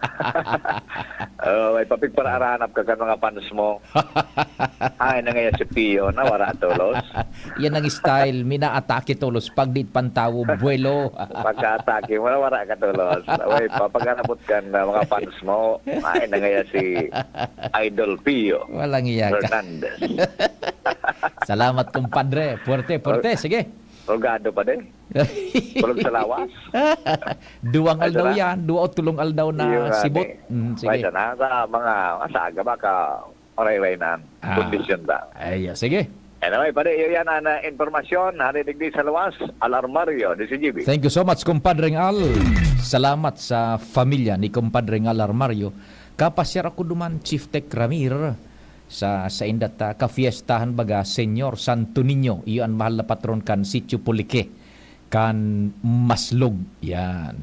Oh, may papigpararanap ka kan mga fans mo. Ay, nangaya si Pio, nawara tolos. Yan ang style. Minaatake tolos pag di pantawo, buwelo. Pagka-atake mo, nawara ka tolos. Away, papaghanapot kan, ah, mga fans mo. Ay, nangaya si Idol Pio Walang iya ka. Hernandez. Salamat, kumpadre. Puwerte, puwerte. Sige. Rogado pa din. Tulog sa lawas. Duwang Ay, aldaw sara? yan. Duwa o tulong aldaw na Iyo nga sibot. ni. Mm, sige. Ay, sana sa mga, sa aga baka maray-ray na ang Ah. kondisyon ta. Ay, ah, sige. Anyway, pare, iyo yan ang, ah, impormasyon. Hali digdi sa luwas, Alarmario, D C G B. Thank you so much, Compadreng Al. Salamat sa familya ni Compadreng Al Armario. Kapasyar ako duman, Chief Tech Ramir, sa, sa indat, ah, kafiestahan baga, Senyor Santo Niño. Iyo an mahal na patron kan Sitio Pulike, kan Maslog. Yan.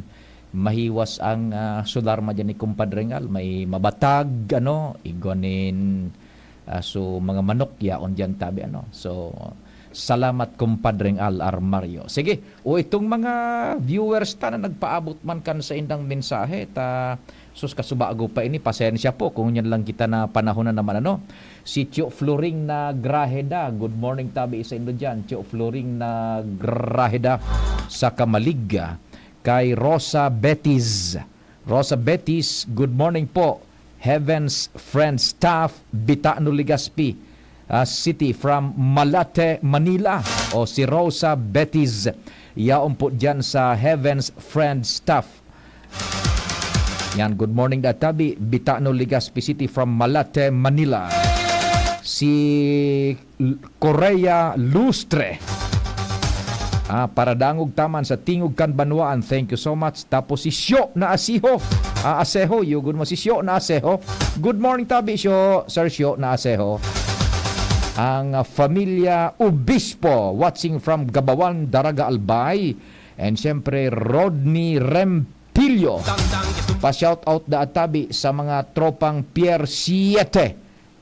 Mahiwas ang, ah, sudarma dyan ni Compadreng Al. May mabatag, ano, igwa nin, ah, so, mga manok, yaon dyan tabi, ano. So, salamat, Compadreng Al Armario. Sige, o itong mga viewers ta na nagpaabot man kan sa indang mensahe, ta, sus, kasubago pa ini, pasensya po kung yan lang kita na panahon na naman, ano. Si Tio Floring na Graheda, good morning tabi sa indo dyan, Tio Floring na Graheda sa Kamalig, ah, kay Rosa Betis. Rosa Betis, good morning po. Heaven's Friend Staff, Bitano, Legazpi, ah, City from Malate, Manila. O si Rosa Betis, yaon po dyan sa Heaven's Friend Staff. Yan, good morning da tabi, Bitano, Legazpi City from Malate, Manila. Si L-, Korea Lustre. Ah, paradangog taman sa tingog kan banwaan. Thank you so much. Tapos si Syo na Asiho. Ah, Aseho, yugon mo si Syo na Aseho. Good morning, tabi, Syo. Sir Syo na Aseho. Ang, ah, familia Obispo, watching from Gabawan, Daraga, Albay. And siyempre, Rodney Rempillo. Pa-shout out da tabi sa mga tropang Pier Siete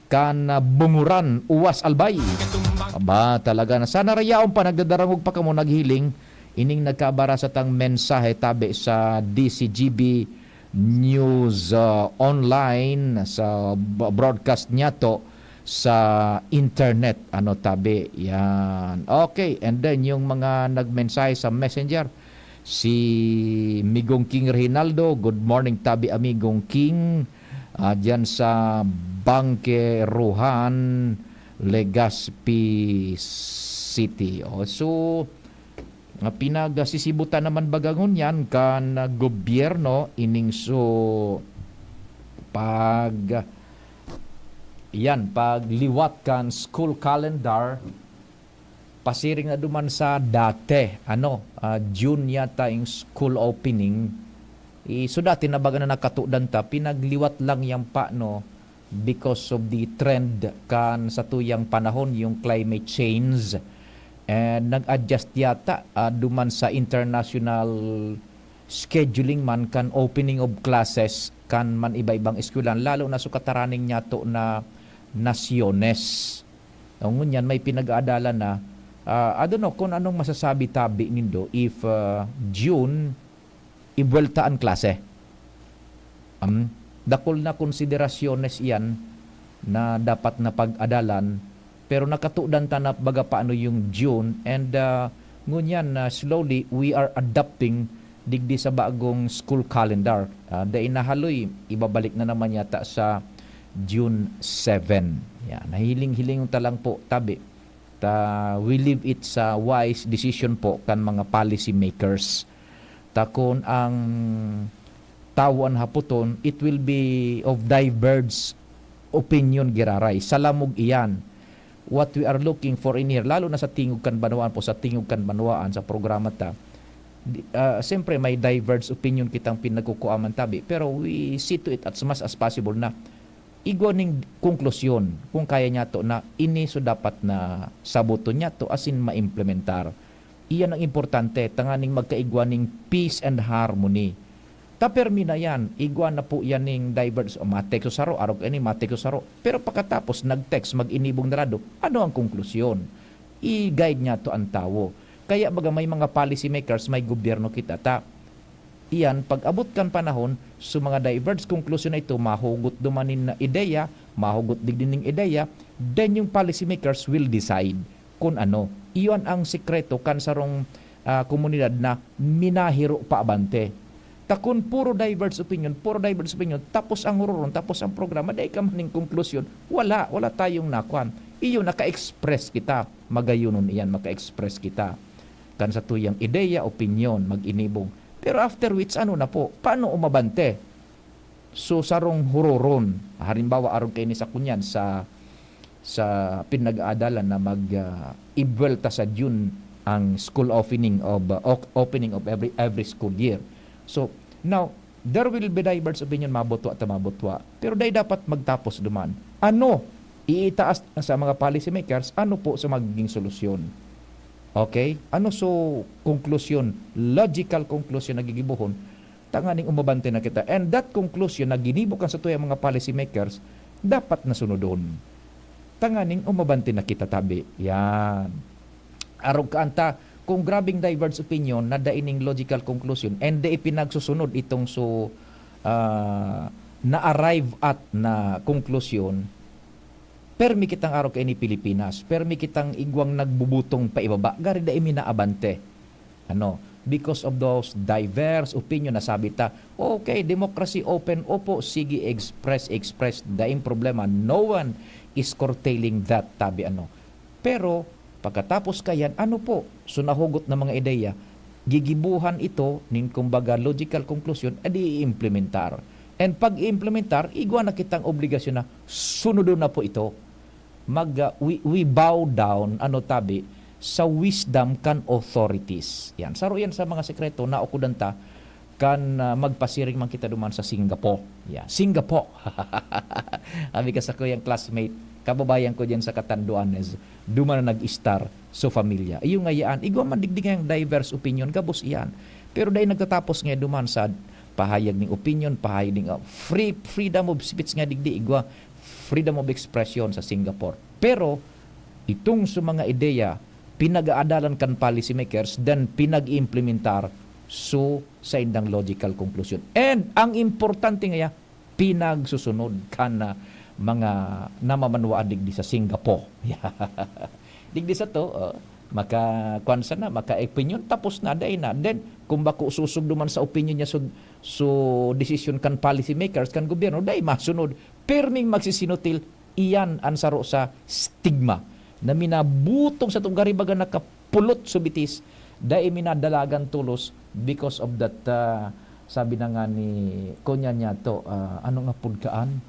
kan, ah, Bunguran, Uwas, Albay. Aba, talaga na. Sana rayaon pa, nagdadarangog pa kamo, naghiling. Ining nagkabara sa tang mensahe tabi sa D C G B News, ah, Online, sa b-, broadcast niya to sa internet. Ano tabi? Yan. Okay, and then yung mga nagmensahe sa messenger, si Migong King Reynaldo, good morning tabi, Amigong King. Ah, diyan sa Bangkerohan, Legazpi City. O, so, nga pinagsisibutan naman baga ngunyan kan, ah, gobyerno ining so pag, yan, pagliwat kan school calendar, pasiring na duman sa dati, ano, ah, June yata yung school opening. I, so dati na baga na nakatudan ta, pinagliwat lang yan pa, no, because of the trend kan satuyang panahon, yung climate change. And nag-adjust yata, ah, duman sa international scheduling man kan opening of classes kan man iba-ibang eskwelahan, lalo na sa kataraning niyato na nasyones. O, ngunyan may pinag-aadalan na, ah, I don't know kung anong masasabi tabi nindo if, ah, June, ibuwelta an klase. Am, dakul na konsiderasyones iyan na dapat na pag-adalan, pero nakatudan ta na baga paano yung June, and, ah, ngunyan na slowly we are adapting digdi sa bagong school calendar. Ah, dai na haloy, ibabalik na naman yata sa June seven. Yan, nahiling-hiling ta lang po, tabi. Ta, we leave it sa wise decision po kan mga policy makers. Ta kun ang tawo an hapoton, it will be of diverse opinion giraray. Salamog iyan. What we are looking for in here, lalo na sa Tingog kan Banwaan po, sa Tingog kan Banwaan, sa programa ta, di, ah, siyempre may diverse opinion kitang pinagkukuaman tabi, pero we see to it as much as possible na igwa ning konklusyon, kung kaya niyato na ini so dapat na saboton niyato asin maimplementar. Iyan ang importante, tanganing magkaigwa ning peace and harmony. Ta permi na yan, igwa na po yan ning diverse, o, ma-text so saro, arog ini, ma-text so saro. Pero pagkatapos, nag-text, mag-inibong na lado, ano ang konklusyon? I-guide niyato ang tawo. Kaya baga may mga policy makers, may gobyerno kita ta. Iyan, pag-abot kan panahon, so mga diverse conclusion na ito, mahugot duman nin ideya, mahugot digdi ning ideya, then yung policy makers will decide kun ano. Iyon ang sikreto kan sarong, ah, komunidad na minahiro pa abante. Ta kun puro diverse opinion, puro diverse opinion, tapos ang huroron, tapos ang programa, dai ka man ning konklusyon, wala, wala tayong nakuan. Iyo, naka-express kita, magayonon iyan, maka-express kita kan satuyang ideya, opinyon, mag-inibong. Pero after which, ano na po? Paano umabante? So, sarong huroron, halimbawa, arog kaini sa kunyan, sa, sa pinag-aadalan na mag, ah, ibuwelta sa June ang school opening of, ah, op-, opening of every, every school year. So, now, there will be diverse opinion, mabutwa ta mabutwa. Pero dai dapat magtapos duman. Ano? Iitaas sa mga policy makers, ano po sa magiging solusyon? Okay? Ano so konklusyon, logical conclusion na gigibohon, tanganing umabante na kita? And that conclusion na ginibo kan satuyang mga policy makers, dapat na sunodon. Tanganing umabante na kita tabi. Yan. Arog ka anta, kung grabing diverse opinion na dai ning logical conclusion and dai pinagsusunod itong so, ah, na-arrive at na konklusyon, permi kitang arog kaini Pilipinas, permi kitang igwang nagbubutong paibaba, gari dai mi naabante. Ano? because of those diverse opinion na sabi ta, "Okay, democracy open, opo, sige, express, express, daing problema, no one is curtailing that," tabi ano. Pero pagkatapos kayan, ano po? So nahugot na mga ideya, gigibuhan ito nin kumbaga logical conclusion, adi i-implementar. And pag i-implementar, igwa na kitang obligasyon na sunodon na po ito. Mag, ah, we, we bow down, ano tabi, sa wisdom kan authorities. Yan. Saro yan sa mga sekreto na ukudan ta kan, ah, magpasiring man kita duman sa Singapore. Yeah, Singapore. Abi ka sa kuyang classmate, kababayan ko diyan sa Catanduanes, duman na nag-estar so familia. Iyo nga yan, igwa man digdi ngayang diverse opinion, gabos iyan. Pero dai nagtatapos nga duman sa pahayag ning opinion, pahayag ning, ah, free, freedom of speech nga digdi, igwa freedom of expression sa Singapore. Pero itong sa mga ideya, pinag-aadalan kan policymakers, then pinag-iimplementar so saindang logical conclusion. And ang importante ngaya, pinagsusunod kan, ah, mga namamanwaan digdi sa Singapore. Digdi sa to, oh, maka, kwan sana, maka-opinion, tapos na, dai na. Then, kung bako susog duman sa opinion niya, so, so decision kan policymakers, kan gobyerno, dai masunod. Pirming magsisinutil, iyan an saro sa stigma na minabutong sa tong garibaga nakapulot so bitis, dai minadalagan tolos because of that, ah, sabi na nga ni, kunya niya to, ah, ano nga pud kaan?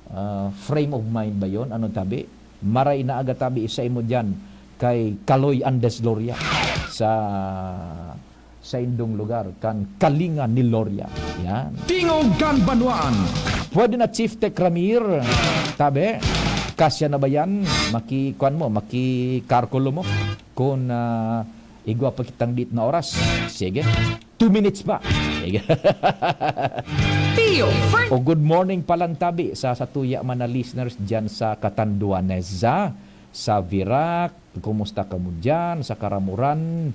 Ah, frame of mind ba yon? Ano tabi? Maray na aga tabi sa imo diyan kay Kaloy Andes Loria sa saindong lugar kan Kalinga ni Loria. Yan. Tingog kan Banwaan. Pwede na, Chief Tech Ramir. Tabi, kasya na ba yan? Maki, kwan mo, maki-calculo mo. Kung, ah, igwa pa kitang dit na oras. Sige. Two minutes pa. Sige. Pio Fern- O, good morning palan tabi sa satuya man na listeners dyan sa Catanduanes, ah, sa Virac. Kumusta kamo dyan sa Karamuran?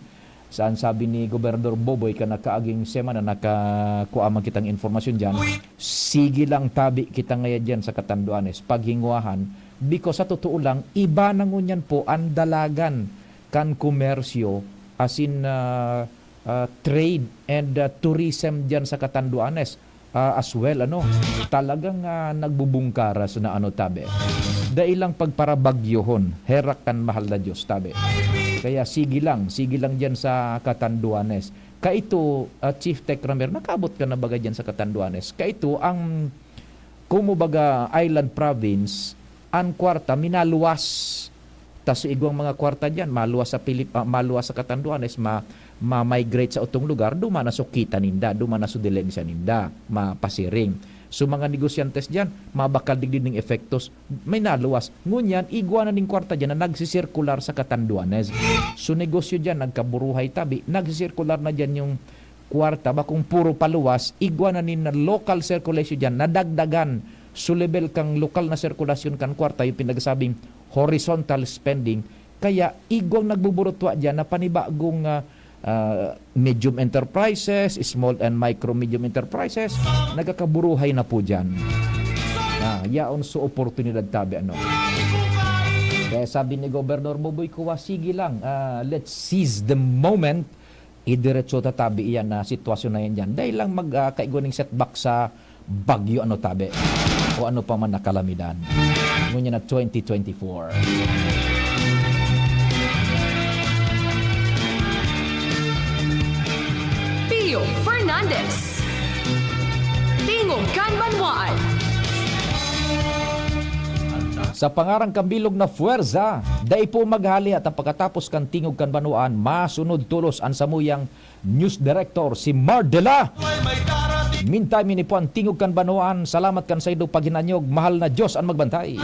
Saan sabi ni Gobernador Boboy kan nakaaging semana, nakakua man kitang informasyon dyan. Sige lang tabi kita ngaya dyan sa Catanduanes, paghingwahan. Because sa totoo lang, iba na ngunyan po ang dalagan kan komersyo, asin, ah, ah, trade and, ah, tourism dyan sa Catanduanes, ah, as well, ano, talagang, ah, nagbubungkaras na, ano, tabi. Dai lang pagparabagyohon, herak kan mahal na Diyos, tabi. Kaya sige lang, sige lang dyan sa Catanduanes. Kaito, ah, Chief Tech Ramir, nakaabot ka na baga dyan sa Catanduanes? Kaito, ang, kumubaga, island province, ang kwarta, minaluwas. Tas igwang mga kwarta diyan, maluwas sa Pilip-, ah, maluwas sa Catanduanes, ma-, ma-migrate sa utong lugar, duman na so kita ninda, duman na so dilensya ninda, mapasiring. So, mga negosyantes diyan, mabakal digdi ning epektos, may naluwas. Ngunyan, igwa na ning kwarta diyan na nagsisirkular sa Catanduanes. So, negosyo diyan, nagkaburuhay tabi, nagsisirkular na diyan yung kwarta, bakong puro paluwas, igwa na nin local circulation diyan, nadagdagan. So, level kang lokal na sirkulasyon kan kwarta, yung pinagsabing horizontal spending, kaya igwang nagbuburutwa diyan na panibagong, ah, ah, medium enterprises, small and micro medium enterprises, nagkakaburuhay na po diyan. Ah, yaon so oportunidad tabi, ano. Kaya sabi ni Gobernador Boboy Cua, "Sige lang, ah, let's seize the moment." Idiretso ta tabi iyan na sitwasyon na yan diyan. Dahil lang mag, ah, kaigwa ning setback sa bagyo, ano tabi, o ano pa man na kalamidad. Ngunyan na twenty twenty-four. Pio Fernandez. Tingog kan Banwaan. Sa pangaran kan bilog na puwersa, dai po maghali at pagkatapos kan Tingog kan Banwaan, masunod tolos an samuyang News Director si Mardela. Meantime, ini po ang Tingog kan Banwaan. Salamat kan saindo paghinanyog. Mahal na Diyos ang magbantay.